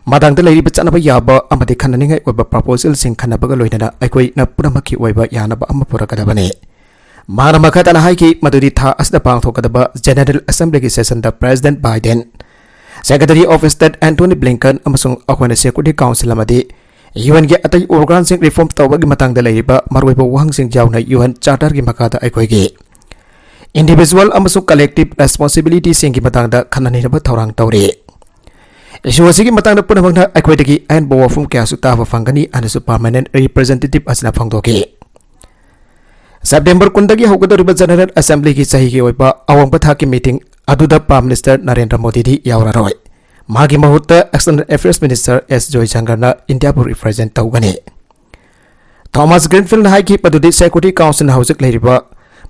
ꯃꯇꯥꯡꯗ ꯂꯩꯔꯤꯕ ꯆꯠꯅꯕ ꯌꯥꯕ ꯑꯃꯗꯤ ꯈꯟꯅꯅꯤꯡꯉꯥꯏ ꯑꯣꯏꯕ ꯄ꯭ꯔꯣꯄꯣꯖꯦꯜꯁꯤꯡ ꯈꯟꯅꯕꯒ ꯂꯣꯏꯅꯅ ꯑꯩꯈꯣꯏꯅ ꯄꯨꯝꯅꯃꯛꯀꯤ ꯑꯣꯏꯕ ꯌꯥꯅꯕ ꯑꯃ ꯄꯨꯔꯛꯀꯗꯕꯅꯤ꯫ ꯃꯍꯥꯛꯅ ꯃꯈꯥ ꯇꯥꯅ ꯍꯥꯏꯈꯤ, ꯃꯗꯨꯗꯤ ꯊꯥ ꯑꯁꯤꯗ ꯄꯥꯡꯊꯣꯛꯀꯗꯕ ꯖꯦꯅꯔꯦꯜ ꯑꯦꯁꯦꯝꯕ꯭ꯂꯤꯒꯤ ꯁꯦꯁꯟꯗ president Biden, secretary of state Anthony Blinken ꯑꯃꯁꯨꯡ ꯑꯩꯈꯣꯏꯅ ꯁꯦꯀ꯭ꯌꯨꯔꯤꯇꯤ ꯀꯥꯎꯟꯁꯤꯜ ꯑꯃꯗꯤ ꯌꯨ ꯑꯦꯟꯒꯤ ꯑꯇꯩ ꯑꯣꯔꯒꯥꯟꯁꯤꯡ ꯔꯤꯐꯣꯔꯝ ꯇꯧꯕꯒꯤ ꯃꯇꯥꯡꯗ ꯂꯩꯔꯤꯕ ꯃꯔꯨꯑꯣꯏꯕ ꯋꯥꯍꯪꯁꯤꯡ ꯌꯥꯎꯅ ꯌꯨ ꯑꯦꯟ ꯆꯥꯔꯇꯔꯒꯤ ꯃꯈꯥꯗ ꯑꯩꯈꯣꯏꯒꯤ ꯏꯟꯗꯤꯚꯤꯖꯨꯋꯦꯜ ꯑꯃꯁꯨꯡ ꯀꯂꯦꯛꯇꯤꯚ ꯔꯦꯁꯄꯣꯟꯁꯤꯕꯤꯂꯤꯇꯤꯁꯤꯡꯒꯤ ꯃꯇꯥꯡꯗ ꯈꯟꯅ ꯅꯩꯅꯕ ꯊꯧꯔꯥꯡ ꯇꯧꯔꯤ꯫ ꯏꯁꯨ ꯑꯁꯤꯒꯤ ꯃꯇꯥꯡꯗ ꯄꯨꯝꯅꯃꯛꯅ ꯑꯩꯈꯣꯏꯗꯒꯤ ꯑꯍꯦꯟꯕ ꯋꯥꯐꯝ ꯀꯌꯥꯁꯨ ꯇꯥꯕ ꯐꯪꯒꯅꯤ ꯍꯥꯏꯅꯁꯨ ꯄꯔꯃꯅꯦꯟꯠ ꯔꯤꯄ꯭ꯔꯦꯖꯦꯟꯇꯦꯇꯤꯚ ꯑꯁꯤꯅ ꯐꯣꯡꯗꯣꯛꯈꯤ꯫ ꯁꯦꯞꯇꯦꯝꯕꯔ ꯀꯨꯟꯗꯒꯤ ꯍꯧꯒꯗꯧꯔꯤꯕ ꯖꯦꯅꯔꯦꯜ ꯑꯦꯁꯦꯝꯕ꯭ꯂꯤꯒꯤ ꯆꯍꯤꯒꯤ ꯑꯣꯏꯕ ꯑꯋꯥꯡꯕ ꯊꯥꯛꯀꯤ ꯃꯤꯇꯤꯡ ꯑꯗꯨꯗ ꯄ꯭ꯔꯥꯏꯝ ꯃꯤꯅꯤꯁꯇꯔ ꯅꯔꯦꯟꯗ꯭ꯔ ꯃꯣꯗꯤꯗꯤ ꯌꯥꯎꯔꯔꯣꯏ꯫ ꯃꯥꯒꯤ ꯃꯍꯨꯠꯇ ꯑꯦꯛꯁꯇꯔꯅꯦꯜ ꯑꯦꯐꯤꯌꯔꯁ ꯃꯤꯅꯤꯁꯇꯔ ꯑꯦꯁ ꯖꯣꯏꯁꯪꯀꯔꯅ ꯏꯟꯗꯤꯌꯥꯕꯨ ꯔꯤꯄ꯭ꯔꯦꯖꯦꯟꯠ ꯇꯧꯒꯅꯤ꯫ ꯊꯣꯃꯥꯁ ꯒ꯭ꯔꯤꯟꯐꯤꯜꯗ ꯍꯥꯏꯈꯤ, ꯃꯗꯨꯗꯤ ꯁꯦꯀ꯭ꯌꯨꯔꯤꯇꯤ ꯀꯥꯎꯟꯁꯤꯜꯅ ꯍꯧꯖꯤꯛ ꯂꯩꯔꯤꯕ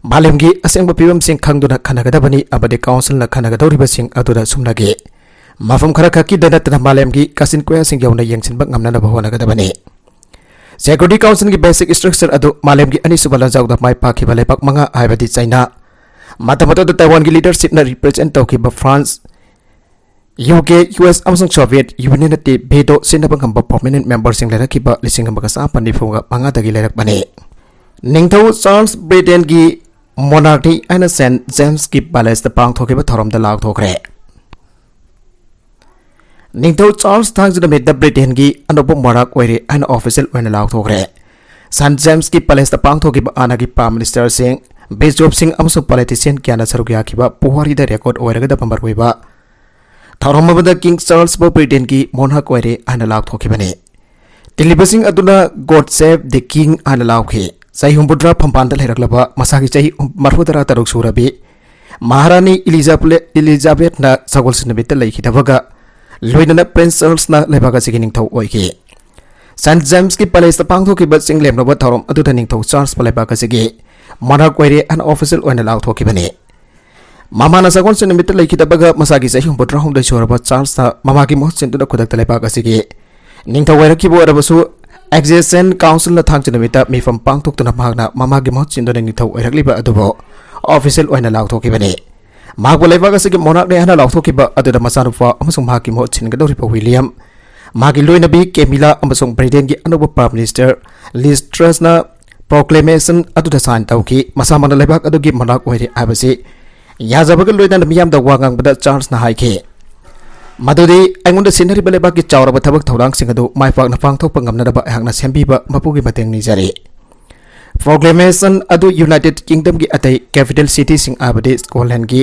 ꯃꯥꯂꯦꯝꯒꯤ ꯑꯁꯦꯡꯕ ꯐꯤꯕꯝꯁꯤꯡ ꯈꯪꯗꯨꯅ ꯈꯟꯅꯒꯗꯕꯅꯤ ꯑꯃꯗꯤ ꯀꯥꯎꯟꯁꯤꯜꯅ ꯈꯟꯅꯒꯗꯧꯔꯤꯕꯁꯤꯡ ꯑꯗꯨꯗ ꯁꯨꯞꯅꯒꯤ ꯃꯐꯝ ꯈꯔ ꯈꯛꯀꯤꯗ ꯅꯠꯇꯅ ꯃꯥꯂꯦꯝꯒꯤ ꯀꯥꯆꯤꯟ ꯀꯣꯌꯥꯁꯤꯡ ꯌꯧꯅ ꯌꯦꯡꯁꯤꯟꯕ ꯉꯝꯅꯅꯕ ꯍꯣꯠꯅꯒꯗꯕꯅꯤ꯫ ꯁꯦꯀ꯭ꯌꯨꯔꯤꯇꯤ ꯀꯥꯎꯟꯁꯤꯜꯒꯤ ꯕꯦꯁꯤꯛ ꯁ꯭ꯇ꯭ꯔꯛꯆꯔ ꯑꯗꯨ ꯃꯥꯂꯦꯝꯒꯤ ꯑꯅꯤꯁꯨꯕ ꯂꯥꯟꯖꯥꯎꯗ ꯃꯥꯏ ꯄꯥꯛꯈꯤꯕ ꯂꯩꯕꯥꯛ ꯃꯉꯥ, ꯍꯥꯏꯕꯗꯤ ꯆꯩꯅꯥ, ꯃꯇꯝ ꯑꯗꯨꯗ ꯇꯥꯏꯋꯥꯟꯒꯤ ꯂꯤꯗꯔꯁꯤꯞꯅ ꯔꯤꯄ꯭ꯔꯦꯖꯦꯟꯠ ꯇꯧꯈꯤꯕ France, U K, U S ꯑꯃꯁꯨꯡ ꯁꯣꯚꯤꯌꯦꯠ ꯌꯨꯅꯤꯌꯟꯅ ꯚꯦꯇꯣ ꯁꯤꯖꯤꯟꯅꯕ ꯉꯝꯕ ꯄꯔꯃꯅꯦꯟꯠ ꯃꯦꯝꯕꯔꯁꯤꯡ ꯂꯩꯔꯛꯈꯤꯕ ꯂꯤꯁꯤꯡ ꯑꯃꯒ ꯆꯥꯃꯥꯄꯟ ꯅꯤꯐꯨ ꯃꯉꯥꯗꯒꯤ ꯂꯩꯔꯛꯄꯅꯤ꯫ ꯅꯤꯡꯊꯧ ꯆꯥꯔꯜꯁ ꯕ꯭ꯔꯤꯇꯦꯟꯒꯤ ꯃꯣꯅꯥꯔꯛꯅꯤ ꯍꯥꯏꯅ ꯁꯦꯟꯠ ꯖꯦꯝꯁꯀꯤ ꯄꯦꯂꯦꯁꯇ ꯄꯥꯡꯊꯣꯛꯈꯤꯕ ꯊꯧꯔꯝꯗ ꯂꯥꯎꯊꯣꯛꯈ꯭ꯔꯦ꯫ ꯅꯤꯡꯊꯧ ꯆꯥꯔꯜꯁ ꯊꯥꯡꯖ ꯅꯨꯃꯤꯠꯇ ꯕ꯭ꯔꯤꯇꯦꯟꯒꯤ ꯑꯅꯧꯕ ꯃꯣꯅꯥꯔꯛ ꯑꯣꯏꯔꯦ ꯍꯥꯏꯅ ꯑꯣꯐꯤꯁꯤꯌꯦꯜ ꯑꯣꯏꯅ ꯂꯥꯎꯊꯣꯛꯈ꯭ꯔꯦ꯫ ꯁꯦꯟꯠ ꯖꯦꯝꯁꯀꯤ ꯄꯦꯂꯦꯁꯇ ꯄꯥꯡꯊꯣꯛꯈꯤꯕ ꯍꯥꯟꯅꯒꯤ ꯄ꯭ꯔꯥꯏꯝ ꯃꯤꯅꯤꯁꯇꯔꯁꯤꯡ, ꯕꯤꯁꯣꯞꯁꯤꯡ ꯑꯃꯁꯨꯡ ꯄꯣꯂꯤꯇꯤꯁꯤꯌꯟ ꯀꯌꯥꯅ ꯁꯔꯨꯛ ꯌꯥꯈꯤꯕ ꯄꯨꯋꯥꯔꯤꯗ ꯔꯦꯀꯣꯔꯗ ꯑꯣꯏꯔꯒꯗꯕ ꯃꯔꯨꯑꯣꯏꯕ ꯊꯧꯔꯝ ꯑꯃꯗ ꯀꯤꯡ ꯆꯥꯔꯜꯁꯄꯨ ꯕ꯭ꯔꯤꯇꯦꯟꯒꯤ ꯃꯣꯅꯥꯔꯛ ꯑꯣꯏꯔꯦ ꯍꯥꯏꯅ ꯂꯥꯎꯊꯣꯛꯈꯤꯕꯅꯤ꯫ ꯇꯤꯜꯂꯤꯕꯁꯤꯡ ꯑꯗꯨꯅ "God save the King" ꯍꯥꯏꯅ ꯂꯥꯎꯈꯤ꯫ ꯆꯍꯤ ꯍꯨꯝꯐꯨꯇꯔꯥ ꯐꯝꯕꯥꯜꯗ ꯂꯩꯔꯛꯂꯕ ꯃꯁꯥꯒꯤ ꯆꯍꯤ ꯃꯔꯤꯐꯨꯇꯔꯥ ꯇꯔꯨꯛ ꯁꯨꯔꯕꯤ ꯃꯍꯥꯔꯥꯅꯤ ꯏꯂꯤꯖꯥꯕꯦ-, ꯏꯂꯤꯖꯥꯕꯦꯊꯅ ꯁꯒꯣꯜꯁꯦꯟ ꯅꯨꯃꯤꯠꯇ ꯂꯩꯈꯤꯗꯕꯒ ꯂꯣꯏꯅꯅ ꯄ꯭ꯔꯤꯟꯁ ꯆꯥꯔꯜꯁꯅ ꯂꯩꯕꯥꯛ ꯑꯁꯤꯒꯤ ꯅꯤꯡꯊꯧ ꯑꯣꯏꯈꯤ꯫ ꯁꯦꯟꯠ ꯖꯦꯝꯁꯀꯤ ꯄꯦꯂꯦꯁꯇ ꯄꯥꯡꯊꯣꯛꯈꯤꯕ ꯆꯤꯡꯂꯦꯝꯅꯕ ꯊꯧꯔꯝ ꯑꯗꯨꯗ ꯅꯤꯡꯊꯧ ꯆꯥꯔꯜꯁꯄꯨ ꯂꯩꯕꯥꯛ ꯑꯁꯤꯒꯤ ꯃꯣꯅꯥꯔꯛ ꯑꯣꯏꯔꯦ ꯍꯥꯏꯅ ꯑꯣꯐꯤꯁꯤꯌꯦꯜ ꯑꯣꯏꯅ ꯂꯥꯎꯊꯣꯛꯈꯤꯕꯅꯤ꯫ ꯃꯃꯥꯅ ꯁꯒꯣꯜꯁꯦꯟ ꯅꯨꯃꯤꯠꯇ ꯂꯩꯈꯤꯗꯕꯒ ꯃꯁꯥꯒꯤ ꯆꯍꯤ ꯍꯨꯝꯐꯨꯇꯔꯥꯍꯨꯝꯗꯣꯏ ꯁꯨꯔꯕ ꯆꯥꯔꯜꯁꯅ ꯃꯃꯥꯒꯤ ꯃꯍꯨꯠ ꯁꯤꯟꯗꯨꯅ ꯈꯨꯗꯛꯇ ꯂꯩꯕꯥꯛ ꯑꯁꯤꯒꯤ ꯅꯤꯡꯊꯧ ꯑꯣꯏꯔꯛꯈꯤꯕ ꯑꯣꯏꯔꯕꯁꯨ, ꯑꯦꯛꯖꯦꯁꯟ ꯀꯥꯎꯟꯁꯤꯜꯅ ꯊꯥꯡꯖ ꯅꯨꯃꯤꯠꯇ ꯃꯤꯐꯝ ꯄꯥꯡꯊꯣꯛꯇꯨꯅ ꯃꯍꯥꯛꯅ ꯃꯃꯥꯒꯤ ꯃꯍꯨꯠ ꯁꯤꯟꯗꯨꯅ ꯅꯤꯡꯊꯧ ꯑꯣꯏꯔꯛꯂꯤꯕ ꯑꯗꯨꯕꯨ ꯑꯣꯐꯤꯁꯤꯌꯦꯜ ꯑꯣꯏꯅ ꯂꯥꯎꯊꯣꯛꯈꯤꯕꯅꯤ꯫ ꯃꯍꯥꯛꯄꯨ ꯂꯩꯕꯥꯛ ꯑꯁꯤꯒꯤ ꯃꯣꯅꯥꯔꯛꯅꯤ ꯍꯥꯏꯅ ꯂꯥꯎꯊꯣꯛꯈꯤꯕ ꯑꯗꯨꯗ ꯃꯆꯥꯅꯨꯄꯥ ꯑꯃꯁꯨꯡ ꯃꯍꯥꯛꯀꯤ ꯃꯍꯨꯠ ꯁꯤꯟꯒꯗꯧꯔꯤꯕ ꯋꯤꯂꯤꯌꯝ, ꯃꯍꯥꯛꯀꯤ ꯂꯣꯏꯅꯕꯤ ꯀꯦꯃꯤꯂꯥ ꯑꯃꯁꯨꯡ ꯕ꯭ꯔꯤꯇꯦꯟꯒꯤ ꯑꯅꯧꯕ ꯄ꯭ꯔꯥꯏꯝ ꯃꯤꯅꯤꯁꯇꯔ ꯂꯤꯖ ꯇ꯭ꯔꯁꯅ ꯄ꯭ꯔꯣꯀ꯭ꯂꯦꯃꯦꯁꯟ ꯑꯗꯨꯗ ꯁꯥꯏꯟ ꯇꯧꯈꯤ꯫ ꯃꯁꯥꯃꯛꯅ ꯂꯩꯕꯥꯛ ꯑꯗꯨꯒꯤ ꯃꯣꯅꯥꯔꯛ ꯑꯣꯏꯔꯦ ꯍꯥꯏꯕꯁꯤ ꯌꯥꯖꯕꯒ ꯂꯣꯏꯅꯅ ꯃꯤꯌꯥꯝꯗ ꯋꯥ ꯉꯥꯡꯕꯗ ꯆꯥꯔꯜꯁꯅ ꯍꯥꯏꯈꯤ ꯃꯗꯨꯗꯤ, "ꯑꯩꯉꯣꯟꯗ ꯁꯤꯟꯅꯔꯤꯕ ꯂꯩꯕꯥꯛꯀꯤ ꯆꯥꯎꯔꯕ ꯊꯕꯛ ꯊꯧꯔꯥꯡꯁꯤꯡ ꯑꯗꯨ ꯃꯥꯏ ꯄꯥꯛꯅ ꯄꯥꯡꯊꯣꯛꯄ ꯉꯝꯅꯅꯕ ꯑꯩꯍꯥꯛꯅ ꯁꯦꯝꯕꯤꯕ ꯃꯄꯨꯒꯤ ꯃꯇꯦꯡ ꯅꯤꯖꯔꯤ"꯫ ꯄ꯭ꯔꯣꯀ꯭ꯂꯦꯃꯦꯁꯟ ꯑꯗꯨ ꯌꯨꯅꯥꯏꯇꯦꯗ ꯀꯤꯡꯗꯝꯒꯤ ꯑꯇꯩ ꯀꯦꯄꯤꯇꯦꯜ ꯁꯤꯇꯤꯁꯤꯡ ꯍꯥꯏꯕꯗꯤ ꯁ꯭ꯀꯣꯠꯂꯦꯟꯒꯤ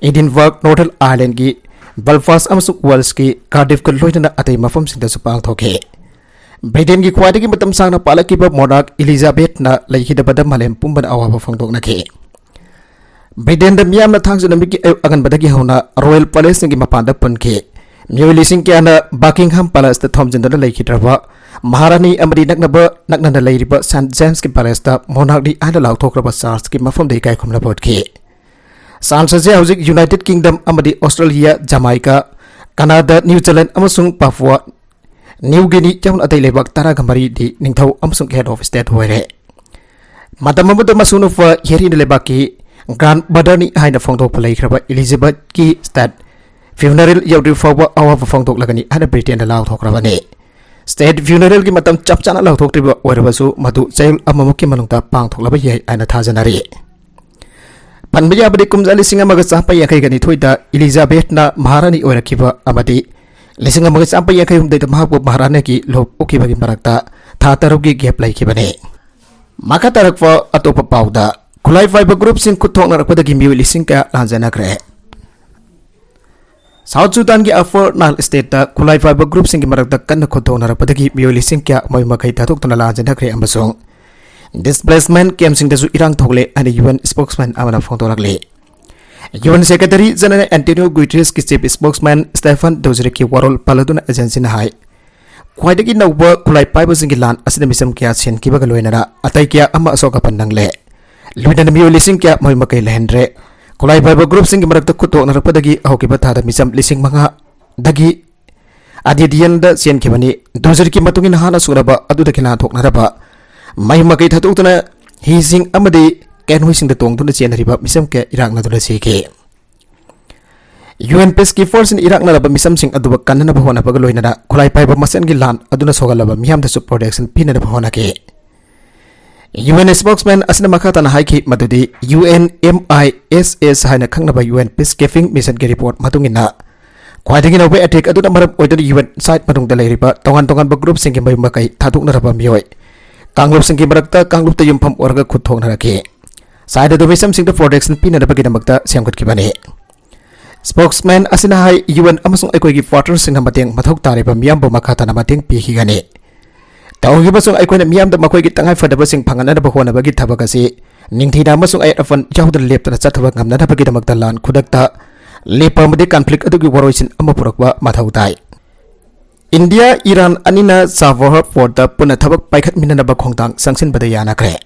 ꯏꯗꯤꯟꯕꯔꯒ, ꯅꯣꯔꯊꯔꯟ ꯑꯥꯏꯔꯂꯦꯟꯒꯤ ꯕꯦꯜꯐꯥꯁ꯭ꯠ ꯑꯃꯁꯨꯡ ꯋꯦꯜꯁꯀꯤ ꯀꯥꯔꯗꯤꯐꯀ ꯂꯣꯏꯅꯅ ꯑꯇꯩ ꯃꯐꯝꯁꯤꯡꯗꯁꯨ ꯄꯥꯡꯊꯣꯛꯈꯤ꯫ ꯕ꯭ꯔꯤꯇꯦꯟꯒꯤ ꯈ꯭ꯋꯥꯏꯗꯒꯤ ꯃꯇꯝ ꯁꯥꯡꯅ ꯄꯥꯜꯂꯛꯈꯤꯕ ꯃꯣꯅꯥꯔꯛ ꯏꯂꯤꯖꯥꯕꯦꯊꯅ ꯂꯩꯈꯤꯗꯕꯗ ꯃꯥꯂꯦꯝ ꯄꯨꯝꯕꯅ ꯑꯋꯥꯕ ꯐꯣꯡꯗꯣꯛꯅꯈꯤ꯫ ꯕ꯭ꯔꯤꯇꯦꯟꯗ ꯃꯤꯌꯥꯝꯅ ꯊꯥꯡꯖ ꯅꯨꯃꯤꯠꯀꯤ ꯑꯌꯨꯛ ꯑꯉꯟꯕꯗꯒꯤ ꯍꯧꯅ ꯔꯣꯌꯦꯜ ꯄꯦꯂꯦꯁꯁꯤꯡꯒꯤ ꯃꯄꯥꯟꯗ ꯄꯨꯟꯈꯤ꯫ ꯃꯤꯑꯣꯏ ꯂꯤꯁꯤꯡ ꯀꯌꯥꯅ ꯕꯀꯤꯡꯍꯥꯝ ꯄꯦꯂꯦꯁꯇ ꯊꯣꯝꯖꯤꯟꯗꯨꯅ ꯂꯩꯈꯤꯗ꯭ꯔꯕ ꯃꯍꯥꯔꯥꯅꯤ ꯑꯃꯗꯤ ꯅꯛꯅꯕ, ꯅꯛꯅꯅ ꯂꯩꯔꯤꯕ ꯁꯦꯟꯠ ꯖꯦꯝꯁꯀꯤ ꯄꯦꯂꯦꯁꯇ ꯃꯣꯅꯥꯔꯛꯅꯤ ꯍꯥꯏꯅ ꯂꯥꯎꯊꯣꯛꯈ꯭ꯔꯕ ꯆꯥꯔꯜꯁꯀꯤ ꯃꯐꯝꯗ ꯏꯀꯥꯏ ꯈꯨꯝꯅꯕ ꯎꯠꯈꯤ꯫ ꯆꯥꯔꯜꯁ ꯑꯁꯤ ꯍꯧꯖꯤꯛ ꯌꯨꯅꯥꯏꯇꯦꯗ ꯀꯤꯡꯗꯝ ꯑꯃꯗꯤ ꯑꯣꯁꯇ꯭ꯔꯦꯂꯤꯌꯥ, ꯖꯃꯥꯏꯀꯥ, ꯀꯅꯥꯗꯥ, ꯅ꯭ꯌꯨ ꯖꯤꯂꯦꯟꯗ ꯑꯃꯁꯨꯡ ꯄꯥꯄꯨꯋꯥ ꯅ꯭ꯌꯨ ꯒꯤꯅꯤ ꯌꯥꯎꯅ ꯑꯇꯩ ꯂꯩꯕꯥꯛ ꯇꯔꯥꯒ ꯃꯔꯤꯗꯤ ꯅꯤꯡꯊꯧ ꯑꯃꯁꯨꯡ head of state ꯑꯣꯏꯔꯦ꯫ ꯃꯇꯝ ꯑꯃꯗ ꯃꯁꯨ ꯅꯨꯄꯥ ꯍꯦꯔꯤꯅ ꯂꯩꯕꯥꯛꯀꯤ grandmotherꯅꯤ ꯍꯥꯏꯅ ꯐꯣꯡꯗꯣꯛꯄ ꯂꯩꯈ꯭ꯔꯕ ꯏꯂꯤꯖꯥꯕꯦꯊꯀꯤ state funeral ꯌꯧꯗ꯭ꯔꯤꯕ ꯐꯥꯎꯕ ꯑꯋꯥꯕ ꯐꯣꯡꯗꯣꯛꯂꯒꯅꯤ ꯍꯥꯏꯅ ꯕ꯭ꯔꯤꯇꯦꯟꯗ ꯂꯥꯎꯊꯣꯛꯈ꯭ꯔꯕꯅꯤ꯫ State funeralꯒꯤ ꯃꯇꯝ ꯆꯞ ꯆꯥꯅ ꯂꯥꯎꯊꯣꯛꯇ꯭ꯔꯤꯕ ꯑꯣꯏꯔꯕꯁꯨ, ꯃꯗꯨ ꯆꯌꯣꯜ ꯑꯃꯃꯨꯛꯀꯤ ꯃꯅꯨꯡꯗ ꯄꯥꯡꯊꯣꯛꯂꯕ ꯌꯥꯏ ꯍꯥꯏꯅ ꯊꯥꯖꯅꯔꯤ꯫ ꯄꯟꯕ ꯌꯥꯕꯗꯤ, ꯀꯨꯝꯖꯥ ꯂꯤꯁꯤꯡ ꯑꯃꯒ ꯆꯥꯝꯃꯥꯄꯟ ꯌꯥꯡꯈꯩꯒ ꯅꯤꯊꯣꯏꯗ ꯏꯂꯤꯖꯥꯕꯦꯊꯅ ꯃꯍꯥꯔꯥꯅꯤ ꯑꯣꯏꯔꯛꯈꯤꯕ ꯑꯃꯗꯤ ꯂꯤꯁꯤꯡ ꯑꯃꯒ ꯆꯥꯝꯃꯔꯤ ꯌꯥꯡꯈꯩ ꯍꯨꯝꯗꯣꯏꯗ ꯃꯍꯥꯛꯄꯨ ꯃꯍꯥꯔꯥꯅꯥꯒꯤ ꯂꯨꯞ ꯎꯈꯤꯕꯒꯤ ꯃꯔꯛꯇ ꯊꯥ ꯇꯔꯨꯛꯀꯤ ꯒꯦꯞ ꯂꯩꯈꯤꯕꯅꯤ꯫ ꯃꯈꯥ ꯇꯥꯔꯛꯄ ꯑꯇꯣꯞꯄ ꯄꯥꯎꯗ, ꯈꯨꯠꯂꯥꯏ ꯄꯥꯏꯕ ꯒ꯭ꯔꯨꯞꯁꯤꯡ ꯈꯨꯠ ꯊꯣꯛꯅꯔꯛꯄꯗꯒꯤ ꯃꯤꯑꯣꯏ ꯂꯤꯁꯤꯡ ꯀꯌꯥ ꯂꯥꯟꯖꯦꯟꯅꯈ꯭ꯔꯦ? ꯁꯥꯎꯠ ꯁꯨꯗꯥꯟꯒꯤ ꯑꯐꯔ ꯅꯥꯏꯜ ꯁ꯭ꯇꯦꯠꯇ ꯈꯨꯠꯂꯥꯏ ꯄꯥꯏꯕ ꯒ꯭ꯔꯨꯞꯁꯤꯡꯒꯤ ꯃꯔꯛꯇ ꯀꯟꯅ ꯈꯨꯠ ꯊꯣꯛꯅꯔꯛꯄꯗꯒꯤ ꯃꯤꯑꯣꯏ ꯂꯤꯁꯤꯡ ꯀꯌꯥ ꯃꯌꯨꯝ ꯃꯀꯩ ꯊꯥꯗꯣꯛꯇꯨꯅ ꯂꯥꯟꯖꯦꯟꯅꯈ꯭ꯔꯦ ꯑꯃꯁꯨꯡ ꯗꯤꯁꯄ꯭ꯂꯦꯁꯃꯦꯟ ꯀꯦꯝꯞꯁꯤꯡꯗꯁꯨ ꯏꯔꯥꯡ ꯊꯣꯛꯂꯦ ꯍꯥꯏꯅ ꯌꯨ ꯑꯦꯟ ꯁ꯭ꯄꯣꯛꯁꯃꯦꯟ ꯑꯃꯅ ꯐꯣꯡꯗꯣꯔꯛꯂꯤ꯫ U N secretary general Antonio ꯒꯨꯇꯦꯔꯦꯁꯀꯤ ꯆꯤꯐ ꯁ꯭ꯄꯣꯛꯁꯃꯦꯟ ꯁ꯭ꯇꯦꯐꯟ ꯗꯨꯖꯥꯔꯤꯛꯀꯤ ꯋꯥꯔꯣꯜ ꯄꯜꯂꯗꯨꯅ ꯑꯦꯖꯦꯟꯁꯤꯅ ꯍꯥꯏ, ꯈ꯭ꯋꯥꯏꯗꯒꯤ ꯅꯧꯕ ꯈꯨꯠꯂꯥꯏ ꯄꯥꯏꯕꯁꯤꯡꯒꯤ ꯂꯥꯟ ꯑꯁꯤꯅ ꯃꯤꯆꯝ ꯀꯌꯥ ꯁꯤꯍꯟꯈꯤꯕꯒ ꯂꯣꯏꯅꯅ ꯑꯇꯩ ꯀꯌꯥ ꯑꯃ ꯑꯁꯣꯛ ꯑꯄꯟ ꯅꯪꯂꯦ꯫ ꯂꯣꯏꯅꯅ ꯃꯤꯑꯣꯏ ꯂꯤꯁꯤꯡ ꯀꯌꯥ ꯃꯌꯨꯝ ꯃꯀꯩ ꯂꯩꯍꯟꯗ꯭ꯔꯦ꯫ ꯈꯨꯠꯂꯥꯏ ꯄꯥꯏꯕ ꯒ꯭ꯔꯨꯞꯁꯤꯡꯒꯤ ꯃꯔꯛꯇ ꯈꯨꯠ ꯊꯣꯛꯅꯔꯛꯄꯗꯒꯤ ꯍꯧꯈꯤꯕ ꯊꯥꯗ ꯃꯤꯆꯝ ꯂꯤꯁꯤꯡ ꯃꯉꯥꯗꯒꯤ ꯑꯗꯤꯗꯤꯌꯟꯗ ꯆꯦꯟꯈꯤꯕꯅꯤ꯫ ꯗꯨꯖꯥꯔꯤꯛꯀꯤ ꯃꯇꯨꯡ ꯏꯟꯅ ꯍꯥꯟꯅ ꯁꯨꯔꯕ ꯑꯗꯨꯗꯒꯤ ꯂꯥꯟꯊꯣꯛꯅꯔꯕ ꯃꯌꯨꯝ ꯃꯀꯩ ꯊꯥꯗꯣꯛꯇꯨꯅ ꯍꯤꯁꯤꯡ ꯑꯃꯗꯤ ꯀꯦꯅꯣꯁꯤꯡꯗ ꯇꯣꯡꯗꯨꯅ ꯆꯦꯟꯅꯔꯤꯕ ꯃꯤꯆꯝ ꯀꯌꯥ ꯏꯔꯥꯛꯅꯗꯨꯅ ꯁꯤꯈꯤ꯫ ꯌꯨ ꯑꯦꯟ ꯄꯤꯁꯀꯤꯄꯔꯁꯤꯡꯅ ꯏꯔꯥꯛꯅꯔꯕ ꯃꯤꯆꯝꯁꯤꯡ ꯑꯗꯨꯕꯨ ꯀꯟꯅꯅꯕ ꯍꯣꯠꯅꯕꯒ ꯂꯣꯏꯅꯅ ꯈꯨꯠꯂꯥꯏ ꯄꯥꯏꯕ ꯃꯁꯦꯟꯒꯤ ꯂꯥꯟ ꯑꯗꯨꯅ ꯁꯣꯛꯍꯜꯂꯕ ꯃꯤꯌꯥꯝꯗꯁꯨ ꯄ꯭ꯔꯣꯇꯦꯛꯁꯟ ꯄꯤꯅꯅꯕ ꯍꯣꯠꯅꯈꯤ꯫ ꯌꯨ ꯑꯦꯟ ꯁ꯭ꯄꯣꯛꯁꯃꯦꯟ ꯑꯁꯤꯅ ꯃꯈꯥ ꯇꯥꯅ ꯍꯥꯏꯈꯤ ꯃꯗꯨꯗꯤ ꯌꯨ ꯑꯦꯟ ꯑꯦꯝ ꯑꯥꯏ ꯑꯦꯁ ꯑꯦꯁ ꯍꯥꯏꯅ ꯈꯪꯅꯕ ꯌꯨ ꯑꯦꯟ ꯄꯤꯁ ꯀꯤꯄꯤꯡ ꯃꯤꯁꯟꯒꯤ ꯔꯤꯄꯣꯔꯠ ꯃꯇꯨꯡ ꯏꯟꯅ ꯈ꯭ꯋꯥꯏꯗꯒꯤ ꯅꯧꯕ ꯑꯦꯇꯦꯛ ꯑꯗꯨꯅ ꯃꯔꯝ ꯑꯣꯏꯗꯨꯅ ꯌꯨ ꯑꯦꯟ ꯁꯥꯏꯠ ꯃꯅꯨꯡꯗ ꯂꯩꯔꯤꯕ ꯇꯣꯉꯥꯟ ꯇꯣꯉꯥꯟꯕ ꯒ꯭ꯔꯨꯞꯁꯤꯡꯒꯤ ꯃꯌꯨꯝ ꯃꯀꯩ ꯊꯥꯗꯣꯛꯅꯔꯕ ꯃꯤꯑꯣꯏ ꯀꯥꯡꯂꯨꯞꯁꯤꯡꯒꯤ ꯃꯔꯛꯇ ꯀꯥꯡꯂꯨꯞꯇ ꯌꯨꯝꯐꯝ ꯑꯣꯏꯔꯒ ꯈꯨꯠ ꯊꯣꯛꯅꯔꯛꯈꯤ꯫ ꯁꯥꯏꯠ ꯑꯗꯨ ꯃꯤꯆꯝꯁꯤꯡꯗ ꯄ꯭ꯔꯣꯇꯦꯛꯁꯟ ꯄꯤꯅꯅꯕꯒꯤꯗꯃꯛꯇ ꯁꯦꯝꯒꯠꯈꯤꯕꯅꯤ꯫ ꯁ꯭ꯄꯣꯛꯁꯃꯦꯟ ꯑꯁꯤꯅ ꯍꯥꯏ, ꯌꯨ ꯑꯦꯟ ꯑꯃꯁꯨꯡ ꯑꯩꯈꯣꯏꯒꯤ ꯄꯥꯔꯠꯅꯔꯁꯤꯡꯅ ꯃꯇꯦꯡ ꯃꯊꯧ ꯇꯥꯔꯤꯕ ꯃꯤꯌꯥꯝꯕꯨ ꯃꯈꯥ ꯇꯥꯅ ꯃꯇꯦꯡ ꯄꯤꯈꯤꯒꯅꯤ꯫ ꯇꯧꯈꯤꯕꯁꯨꯡ ꯑꯩꯈꯣꯏꯅ ꯃꯤꯌꯥꯝꯗ ꯃꯈꯣꯏꯒꯤ ꯇꯉꯥꯏꯐꯗꯕꯁꯤꯡ ꯐꯪꯍꯟꯅꯕ ꯍꯣꯠꯅꯕꯒꯤ ꯊꯕꯛ ꯑꯁꯤ ꯅꯤꯡꯊꯤꯅ ꯑꯃꯁꯨꯡ ꯑꯌꯦꯠ ꯑꯄꯟ ꯌꯥꯎꯗꯅ ꯂꯦꯞꯇꯅ ꯆꯠꯊꯕ ꯉꯝꯅꯅꯕꯒꯤꯗꯃꯛꯇ ꯂꯥꯟ ꯈꯨꯗꯛꯇ ꯂꯦꯞꯄ ꯑꯃꯗꯤ ꯀꯟꯐ꯭ꯂꯤꯛ ꯑꯗꯨꯒꯤ ꯋꯥꯔꯣꯏꯁꯤꯟ ꯑꯃ ꯄꯨꯔꯛꯄ ꯃꯊꯧ ꯇꯥꯏ꯫ ꯏꯟꯗꯤꯌꯥ, ꯏꯔꯥꯟ ꯑꯅꯤꯅ ꯆꯥꯕꯍꯔ ꯄꯣꯔꯠꯇ ꯄꯨꯟꯅ ꯊꯕꯛ ꯄꯥꯏꯈꯠꯃꯤꯟꯅꯅꯕ ꯈꯣꯡꯊꯥꯡ ꯆꯪꯁꯤꯟꯕꯗ ꯌꯥꯅꯈ꯭ꯔꯦ꯫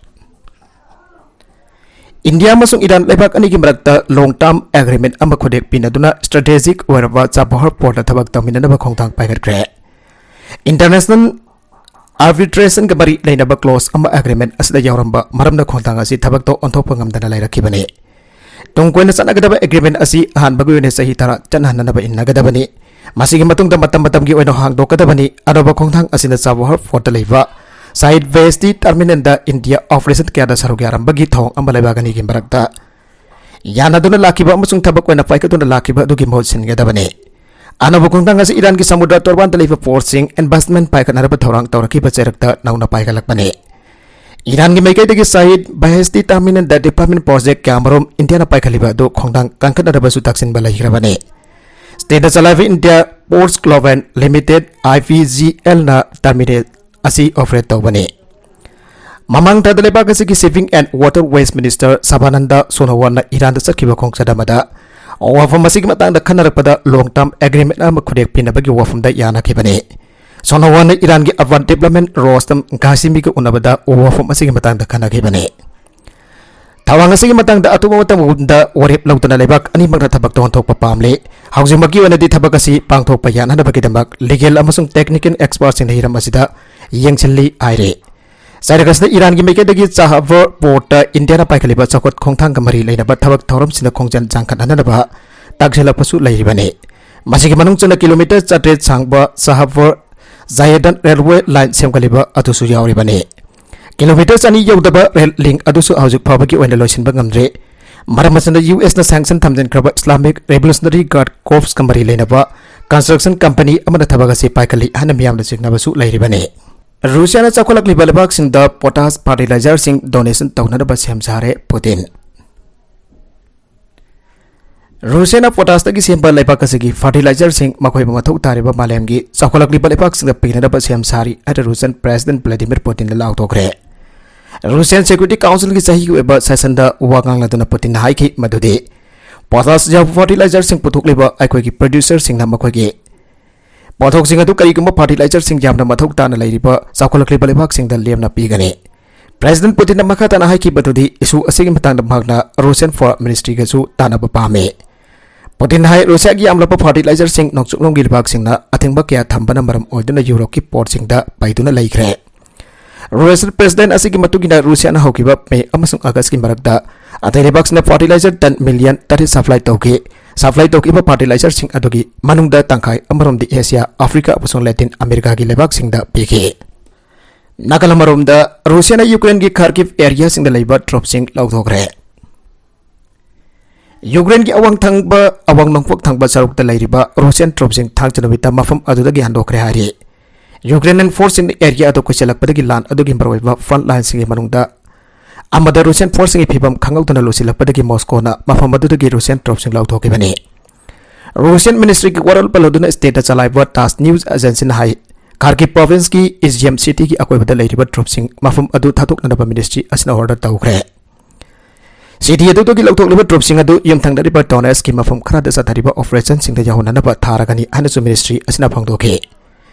ꯏꯟꯗꯤꯌꯥ ꯑꯃꯁꯨꯡ ꯏꯔꯥꯟ ꯂꯩꯕꯥꯛ ꯑꯅꯤꯒꯤ ꯃꯔꯛꯇ ꯂꯣꯡ ꯇꯥꯔꯝ ꯑꯦꯒ꯭ꯔꯤꯃꯦꯟ ꯑꯃ ꯈꯨꯗꯦꯛ ꯄꯤꯅꯗꯨꯅ ꯁ꯭ꯇ꯭ꯔꯦꯇꯦꯖꯤꯛ ꯑꯣꯏꯔꯕ ꯆꯥꯕꯍꯔ ꯄꯣꯔꯠꯇ ꯊꯕꯛ ꯇꯧꯃꯤꯟꯅꯅꯕ ꯈꯣꯡꯊꯥꯡ ꯄꯥꯏꯈꯠꯈ꯭ꯔꯦ꯫ ꯏꯟꯇꯔꯅꯦꯁꯅꯦꯜ ꯑꯥꯔꯕꯤꯇ꯭ꯔꯦꯁꯟꯒ ꯃꯔꯤ ꯂꯩꯅꯕ ꯀ꯭ꯂꯣꯖ ꯑꯃ ꯑꯦꯒ꯭ꯔꯤꯃꯦꯟ ꯑꯁꯤꯗ ꯌꯥꯎꯔꯝꯕ ꯃꯔꯝꯅ ꯈꯣꯡꯊꯥꯡ ꯑꯁꯤ ꯊꯕꯛꯇ ꯑꯣꯟꯊꯣꯛꯄ ꯉꯝꯗꯅ ꯂꯩꯔꯛꯈꯤꯕꯅꯤ꯫ ꯇꯨꯡ ꯀꯣꯏꯅ ꯆꯠꯅꯒꯗꯕ ꯑꯦꯒ꯭ꯔꯤꯃꯦꯟ ꯑꯁꯤ ꯑꯍꯥꯟꯕꯒꯤ ꯑꯣꯏꯅ ꯆꯍꯤ ꯇꯔꯥ ꯆꯠꯅꯍꯟꯅꯕ ꯏꯟꯅꯒꯗꯕꯅꯤ꯫ ꯃꯁꯤꯒꯤ ꯃꯇꯨꯡꯗ ꯃꯇꯝ ꯃꯇꯝꯒꯤ ꯑꯣꯏꯅ ꯍꯥꯡꯗꯣꯛꯀꯗꯕꯅꯤ꯫ ꯑꯅꯧꯕ ꯈꯣꯡꯊꯥꯡ ꯑꯁꯤꯅ ꯆꯥꯕꯍꯔ ꯄꯣꯔꯠꯇ ꯂꯩꯕ ꯁꯍꯤꯗ ꯕꯦꯍꯦꯁꯇꯤ ꯇꯔꯃꯤꯅꯦꯜꯗ ꯏꯟꯗꯤꯌꯥ ꯑꯣꯄꯔꯦꯁꯟ ꯀꯌꯥꯗ ꯁꯔꯨꯛ ꯌꯥꯔꯝꯕꯒꯤ ꯊꯧꯑꯣꯡ ꯑꯃ ꯂꯩꯕꯥꯛ ꯑꯅꯤꯒꯤ ꯃꯔꯛꯇ ꯌꯥꯅꯗꯨꯅ ꯂꯥꯛꯈꯤꯕ ꯑꯃꯁꯨꯡ ꯊꯕꯛ ꯑꯣꯏꯅ ꯄꯥꯏꯈꯠꯇꯨꯅ ꯂꯥꯛꯈꯤꯕ ꯑꯗꯨꯒꯤ ꯃꯍꯨꯠ ꯁꯤꯟꯒꯗꯕꯅꯤ꯫ ꯑꯅꯧꯕ ꯈꯣꯡꯊꯥꯡ ꯑꯁꯤ ꯏꯔꯥꯟꯒꯤ ꯁꯃꯨꯗ꯭ꯔ ꯇꯣꯔꯕꯥꯟꯗ ꯂꯩꯕ ꯄꯣꯔꯠꯁꯤꯡ ꯏꯟꯚꯦꯁ꯭ꯠꯃꯦꯟꯠ ꯄꯥꯏꯈꯠꯅꯅꯕ ꯊꯧꯔꯥꯡ ꯇꯧꯔꯛꯈꯤꯕ ꯆꯩꯔꯛꯇ ꯅꯧꯅ ꯄꯥꯏꯈꯠꯂꯛꯄꯅꯤ꯫ ꯏꯔꯥꯟꯒꯤ ꯃꯥꯏꯀꯩꯗꯒꯤ ꯁꯍꯤꯗ ꯕꯦꯍꯦꯁꯇꯤ ꯇꯔꯃꯤꯅꯦꯜ ꯗꯤꯚꯦꯂꯞꯃꯦꯟꯠ ꯄ꯭ꯔꯣꯖꯦꯛꯠ ꯀꯌꯥꯃꯔꯨꯝ ꯏꯟꯗꯤꯌꯥꯅ ꯄꯥꯏꯈꯠꯂꯤꯕ ꯑꯗꯨ ꯈꯣꯡꯊꯥꯡ ꯀꯟꯈꯠꯅꯅꯕꯁꯨ ꯇꯛꯁꯤꯟꯕ ꯂꯩꯈ꯭ꯔꯕꯅꯤ꯫ ꯁ꯭ꯇꯦꯠꯇ ꯆꯂꯥꯏꯕ India ports global limited, IPGL ꯅ ꯇꯔꯃꯤꯅꯦꯜ ꯑꯁꯤ ꯑꯣꯄꯔꯦꯠ ꯇꯧꯕꯅꯤ꯫ ꯃꯃꯥꯡ ꯊꯥꯗ ꯂꯩꯕꯥꯛ ꯑꯁꯤꯒꯤ Shipping and Waterways Minister ꯁꯕꯥꯅꯟꯗ ꯁꯣꯅꯣꯋꯥꯜꯅ ꯏꯔꯥꯟꯗ ꯆꯠꯈꯤꯕ ꯈꯣꯡꯆꯠ ꯑꯃꯗ ꯋꯥꯐꯝ ꯑꯁꯤꯒꯤ ꯃꯇꯥꯡꯗ ꯈꯟꯅꯔꯛꯄꯗ long term agreement ꯑꯃ ꯈꯨꯗꯦꯛ ꯄꯤꯅꯕꯒꯤ ꯋꯥꯐꯝꯗ ꯌꯥꯅꯈꯤꯕꯅꯤ꯫ ꯁꯣꯅꯣꯋꯥꯜꯅ ꯏꯔꯥꯟꯒꯤ ꯑꯐꯒꯥꯟ ꯗꯤꯚꯦꯂꯞꯃꯦꯟꯠ ꯔꯣꯁꯇꯝ ꯘꯥꯁꯤꯃꯤꯒ ꯎꯅꯕꯗ ꯋꯥꯐꯝ ꯑꯁꯤꯒꯤ ꯃꯇꯥꯡꯗ ꯈꯟꯅꯈꯤꯕꯅꯤ꯫ ꯊꯧꯔꯥꯡ ꯑꯁꯤꯒꯤ ꯃꯇꯥꯡꯗ ꯑꯊꯨꯕ ꯃꯇꯝꯗ ꯋꯥꯔꯦꯞ ꯂꯧꯗꯨꯅ ꯂꯩꯕꯥꯛ ꯑꯅꯤꯃꯛꯅ ꯊꯕꯛ ꯇꯧꯍꯟꯊꯣꯛꯄ ꯄꯥꯝꯂꯤ꯫ ꯍꯧꯖꯤꯛꯃꯛꯀꯤ ꯑꯣꯏꯅꯗꯤ ꯊꯕꯛ ꯑꯁꯤ ꯄꯥꯡꯊꯣꯛꯄ ꯌꯥꯅꯅꯕꯒꯤꯗꯃꯛ ꯂꯤꯒꯦꯜ ꯑꯃꯁꯨꯡ ꯇꯦꯛꯅꯤꯀꯦꯜ ꯑꯦꯛꯁꯄꯔꯠꯁꯤꯡꯅ ꯍꯤꯔꯝ ꯑꯁꯤꯗ ꯌꯦꯡꯁꯤꯜꯂꯤ ꯍꯥꯏꯔꯤ꯫ ꯆꯩꯔꯛ ꯑꯁꯤꯗ ꯏꯔꯥꯟꯒꯤ ꯃꯥꯏꯀꯩꯗꯒꯤ ꯆꯥꯍꯕꯔ ꯄꯣꯔꯠꯇ ꯏꯟꯗꯤꯌꯥꯅ ꯄꯥꯏꯈꯠꯂꯤꯕ ꯆꯥꯎꯈꯠ ꯈꯣꯡꯊꯥꯡꯒ ꯃꯔꯤ ꯂꯩꯅꯕ ꯊꯕꯛ ꯊꯧꯔꯝꯁꯤꯡꯗ ꯈꯣꯡꯖꯦꯜ ꯆꯥꯡꯈꯠꯍꯟꯅꯅꯕ ꯇꯛꯁꯤꯜꯂꯛꯄꯁꯨ ꯂꯩꯔꯤꯕꯅꯤ꯫ ꯃꯁꯤꯒꯤ ꯃꯅꯨꯡ ꯆꯟꯅ ꯀꯤꯂꯣꯃꯤꯇꯔ ꯆꯥꯇ꯭ꯔꯦꯠ ꯁꯥꯡꯕ ꯆꯥꯍꯕꯔ ꯖꯥꯌꯦꯗꯟ ꯔꯦꯜꯋꯦ ꯂꯥꯏꯟ ꯁꯦꯝꯒꯠꯂꯤꯕ ꯑꯗꯨꯁꯨ ꯌꯥꯎꯔꯤꯕꯅꯤ꯫ ꯀꯤꯂꯣꯃꯤꯇꯔ ꯆꯅꯤ ꯌꯧꯗꯕ ꯔꯦꯜ ꯂꯤꯡ ꯑꯗꯨꯁꯨ ꯍꯧꯖꯤꯛ ꯐꯥꯎꯕꯒꯤ ꯑꯣꯏꯅ ꯂꯣꯏꯁꯤꯟꯕ ꯉꯝꯗ꯭ꯔꯤ꯫ ꯃꯔꯝ ꯑꯁꯤꯅ, ꯌꯨ ꯑꯦꯁꯅ ꯁꯦꯡꯁꯟ ꯊꯝꯖꯤꯟꯈ꯭ꯔꯕ ꯏꯁꯂꯥꯃꯤꯛ ꯔꯦꯚꯣꯂꯨꯁꯅꯔꯤ ꯒꯥꯔꯗ ꯀꯣꯔꯞꯁꯀ ꯃꯔꯤ ꯂꯩꯅꯕ ꯀꯟꯁꯇ꯭ꯔꯛꯁꯟ ꯀꯝꯄꯅꯤ ꯑꯃꯅ ꯊꯕꯛ ꯑꯁꯤ ꯄꯥꯏꯈꯠꯂꯤ ꯍꯥꯏꯅ ꯃꯤꯌꯥꯝꯅ ꯆꯤꯡꯅꯕꯁꯨ ꯂꯩꯔꯤꯕꯅꯤ꯫ ꯔꯨꯁꯤꯌꯥꯅ ꯆꯥꯎꯈꯠꯂꯛꯂꯤꯕ ꯂꯩꯕꯥꯛꯁꯤꯡꯗ ꯄꯣꯇꯥꯁ ꯐꯔꯇꯤꯂꯥꯏꯖꯔꯁꯤꯡ ꯗꯣꯅꯦꯁꯟ ꯇꯧꯅꯅꯕ ꯁꯦꯝ ꯁꯥꯔꯦ ꯄꯨꯇꯤꯟ꯫ ꯔꯨꯁꯤꯌꯥꯅ ꯄꯣꯇꯥꯁꯇꯒꯤ ꯁꯦꯝꯕ ꯂꯩꯕꯥꯛ ꯑꯁꯤꯒꯤ ꯐꯔꯇꯤꯂꯥꯏꯖꯔꯁꯤꯡ ꯃꯈꯣꯏꯕꯨ ꯃꯊꯧ ꯇꯥꯔꯤꯕ ꯃꯥꯂꯦꯝꯒꯤ ꯆꯥꯎꯈꯠꯂꯛꯂꯤꯕ ꯂꯩꯕꯥꯛꯁꯤꯡꯗ ꯄꯤꯅꯅꯕ ꯁꯦꯝ ꯁꯥꯔꯤ ꯍꯥꯏꯅ ꯔꯨꯁꯤꯌꯥꯟ ꯄ꯭ꯔꯦꯁꯤꯗꯦꯟꯠ ꯚ꯭ꯂꯥꯗꯤꯃꯤꯔ ꯄꯨꯇꯤꯟꯅ ꯂꯥꯎꯊꯣꯛꯈ꯭ꯔꯦ꯫ ꯔꯨꯁꯤꯌꯥꯟ ꯁꯦꯀ꯭ꯌꯨꯔꯤꯇꯤ ꯀꯥꯎꯟꯁꯤꯜꯒꯤ ꯆꯍꯤꯒꯤ ꯑꯣꯏꯕ ꯁꯦꯁꯟꯗ ꯋꯥ ꯉꯥꯡꯂꯗꯨꯅ ꯄꯨꯇꯤꯟꯅ ꯍꯥꯏꯈꯤ ꯃꯗꯨꯗꯤ ꯄꯣꯇꯥꯁ ꯌꯥꯎꯕ ꯐꯔꯇꯤꯂꯥꯏꯖꯔꯁꯤꯡ ꯄꯨꯊꯣꯛꯂꯤꯕ ꯑꯩꯈꯣꯏꯒꯤ ꯄ꯭ꯔꯣꯗ꯭ꯌꯨꯁꯔꯁꯤꯡꯅ ꯃꯈꯣꯏꯒꯤ ꯄꯣꯠꯊꯣꯛꯁꯤꯡ ꯑꯗꯨ ꯀꯔꯤꯒꯨꯝꯕ ꯐꯔꯇꯤꯂꯥꯏꯖꯔꯁꯤꯡ ꯌꯥꯝꯅ ꯃꯊꯧ ꯇꯥꯅ ꯂꯩꯔꯤꯕ ꯆꯥꯎꯈꯠꯂꯛꯂꯤꯕ ꯂꯩꯕꯥꯛꯁꯤꯡꯗ ꯂꯦꯝꯅ ꯄꯤꯒꯅꯤ꯫ ꯄ꯭ꯔꯦꯁꯤꯗꯦꯟꯠ ꯄꯨꯇꯤꯟꯅ ꯃꯈꯥ ꯇꯥꯅ ꯍꯥꯏꯈꯤꯕꯗꯨꯗꯤ ꯏꯁꯨ ꯑꯁꯤꯒꯤ ꯃꯇꯥꯡꯗ ꯃꯍꯥꯛꯅ ꯔꯨꯁꯤꯌꯟ ꯐꯣꯔꯦꯟ ꯃꯤꯅꯤꯁꯇ꯭ꯔꯤꯒꯁꯨ ꯇꯥꯟꯅꯕ ꯄꯥꯝꯃꯤ꯫ ꯄꯨꯇꯤꯟꯅ ꯍꯥꯏ, ꯔꯨꯁꯤꯌꯥꯒꯤ ꯌꯥꯝꯂꯕ ꯐꯔꯇꯤꯂꯥꯏꯖꯔꯁꯤꯡ ꯅꯣꯡꯆꯨꯞꯂꯣꯝꯒꯤ ꯂꯩꯕꯥꯛꯁꯤꯡꯅ ꯑꯊꯤꯡꯕ ꯀꯌꯥ ꯊꯝꯕꯅ ꯃꯔꯝ ꯑꯣꯏꯗꯨꯅ ꯌꯨꯔꯣꯞꯀꯤ ꯄꯣꯔꯠꯁꯤꯡꯗ ꯄꯩꯗꯨꯅ ꯂꯩꯈ꯭ꯔꯦ꯫ ꯔꯨꯁꯤꯌꯟ ꯄ꯭ꯔꯦꯁꯤꯗꯦꯟꯠ ꯑꯁꯤꯒꯤ ꯃꯇꯨꯡ ꯏꯟꯅ ꯔꯨꯁꯤꯌꯥꯅ ꯍꯧꯈꯤꯕ ꯃꯦ ꯑꯃꯁꯨꯡ ꯑꯥꯒꯁ꯭ꯠꯀꯤ ꯃꯔꯛꯇ ꯑꯇꯩ ꯂꯩꯕꯥꯛꯁꯤꯡꯗ ꯐꯔꯇꯤꯂꯥꯏꯖꯔ ꯇꯟ ꯃꯤꯂꯤꯌꯟ ꯇꯔꯦꯠ ꯁꯄ꯭ꯂꯥꯏ ꯇꯧꯈꯤ꯫ ꯁꯄ꯭ꯂꯥꯏ ꯇꯧꯈꯤꯕ ꯐꯔꯇꯤꯂꯥꯏꯖꯔꯁꯤꯡ ꯑꯗꯨꯒꯤ ꯃꯅꯨꯡꯗ ꯇꯪꯈꯥꯏ ꯑꯃꯔꯣꯝꯗꯤ ꯑꯦꯁꯤꯌꯥ, ꯑꯐ꯭ꯔꯤꯀꯥ ꯑꯃꯁꯨꯡ ꯂꯦꯇꯤꯟ ꯑꯃꯦꯔꯤꯀꯥꯒꯤ ꯂꯩꯕꯥꯛꯁꯤꯡꯗ ꯄꯤꯈꯤ꯫ ꯅꯥꯀꯜ ꯑꯃꯔꯣꯝꯗ, ꯔꯨꯁꯤꯌꯥꯅ ꯌꯨꯀ꯭ꯔꯦꯟꯒꯤ ꯈꯥꯔꯀꯤꯚ ꯑꯦꯔꯤꯌꯥꯁꯤꯡꯗ ꯂꯩꯕ ꯇ꯭ꯔꯨꯞꯁꯤꯡ ꯂꯧꯊꯣꯛꯈ꯭ꯔꯦ꯫ ꯌꯨꯀ꯭ꯔꯦꯟꯒꯤ ꯑꯋꯥꯡ ꯊꯪꯕ, ꯑꯋꯥꯡ ꯅꯣꯡꯄꯣꯛ ꯊꯪꯕ ꯁꯔꯨꯛꯇ ꯂꯩꯔꯤꯕ ꯔꯨꯁꯤꯌꯥꯟ ꯇ꯭ꯔꯨꯞꯁꯤꯡ ꯊꯥꯡꯖ ꯅꯨꯃꯤꯠꯇ ꯃꯐꯝ ꯑꯗꯨꯗꯒꯤ ꯍꯟꯗꯣꯛꯈ꯭ꯔꯦ ꯍꯥꯏꯔꯤ꯫ ꯌꯨꯀ꯭ꯔꯦꯟ ꯐꯣꯔꯁꯁꯤꯡꯅ ꯑꯦꯔꯤꯌꯥ ꯑꯗꯨ ꯀꯣꯏꯁꯤꯜꯂꯛꯄꯗꯒꯤ ꯂꯥꯟ ꯑꯗꯨꯒꯤ ꯃꯔꯨꯑꯣꯏꯕ ꯐ꯭ꯔꯟꯠ ꯂꯥꯏꯟꯁꯤꯡꯒꯤ ꯃꯅꯨꯡꯗ ꯑꯃꯗ ꯔꯨꯁꯤꯌꯥꯟ ꯐꯣꯔꯁꯁꯤꯡꯒꯤ ꯐꯤꯕꯝ ꯈꯪꯍꯧꯗꯅ ꯂꯨꯁꯤꯜꯂꯛꯄꯗꯒꯤ ꯃꯣꯁꯀꯣꯅ ꯃꯐꯝ ꯑꯗꯨꯗꯒꯤ ꯔꯨꯁꯤꯌꯥꯟ ꯇ꯭ꯔꯨꯞꯁꯤꯡ ꯂꯧꯊꯣꯛꯈꯤꯕꯅꯤ꯫ ꯔꯨꯁꯤꯌꯥꯟ ꯃꯤꯅꯤꯁꯇ꯭ꯔꯤꯒꯤ ꯋꯥꯔꯣꯜ ꯄꯜ ꯑꯗꯨꯅ ꯁ꯭ꯇꯦꯠꯇ ꯆꯂꯥꯏꯕ ꯇꯥꯁ ꯅ꯭ꯌꯨꯁ ꯑꯦꯖꯦꯟꯁꯤꯅ ꯍꯥꯏ, ꯈꯥꯔꯀꯤꯚ ꯄ꯭ꯔꯣꯚꯤꯟꯁꯀꯤ ꯏꯖꯤꯌꯝ ꯁꯤꯇꯤꯒꯤ ꯑꯀꯣꯏꯕꯗ ꯂꯩꯔꯤꯕ ꯇ꯭ꯔꯨꯞꯁꯤꯡ ꯃꯐꯝ ꯑꯗꯨ ꯊꯥꯗꯣꯛꯅꯅꯕ ꯃꯤꯅꯤꯁꯇ꯭ꯔꯤ ꯑꯁꯤꯅ ꯑꯣꯔꯗꯔ ꯇꯧꯈ꯭ꯔꯦ꯫ ꯁꯤꯇꯤ ꯑꯗꯨꯗꯒꯤ ꯂꯧꯊꯣꯛꯂꯤꯕ ꯇ꯭ꯔꯨꯞꯁꯤꯡ ꯑꯗꯨ ꯌꯨꯝꯊꯪꯅꯔꯤꯕ ꯗꯣꯅꯦꯠꯁꯀꯤ ꯃꯐꯝ ꯈꯔꯗ ꯆꯠꯊꯔꯤꯕ ꯑꯣꯄꯔꯦꯁꯟꯁꯤꯡꯗ ꯌꯥꯎꯍꯟꯅꯅꯕ ꯊꯥꯔꯒꯅꯤ ꯍꯥꯏꯅꯁꯨ ꯃꯤꯅꯤꯁꯇ꯭ꯔꯤ ꯑꯁꯤꯅ ꯐꯣꯡꯗꯣꯛꯈꯤ꯫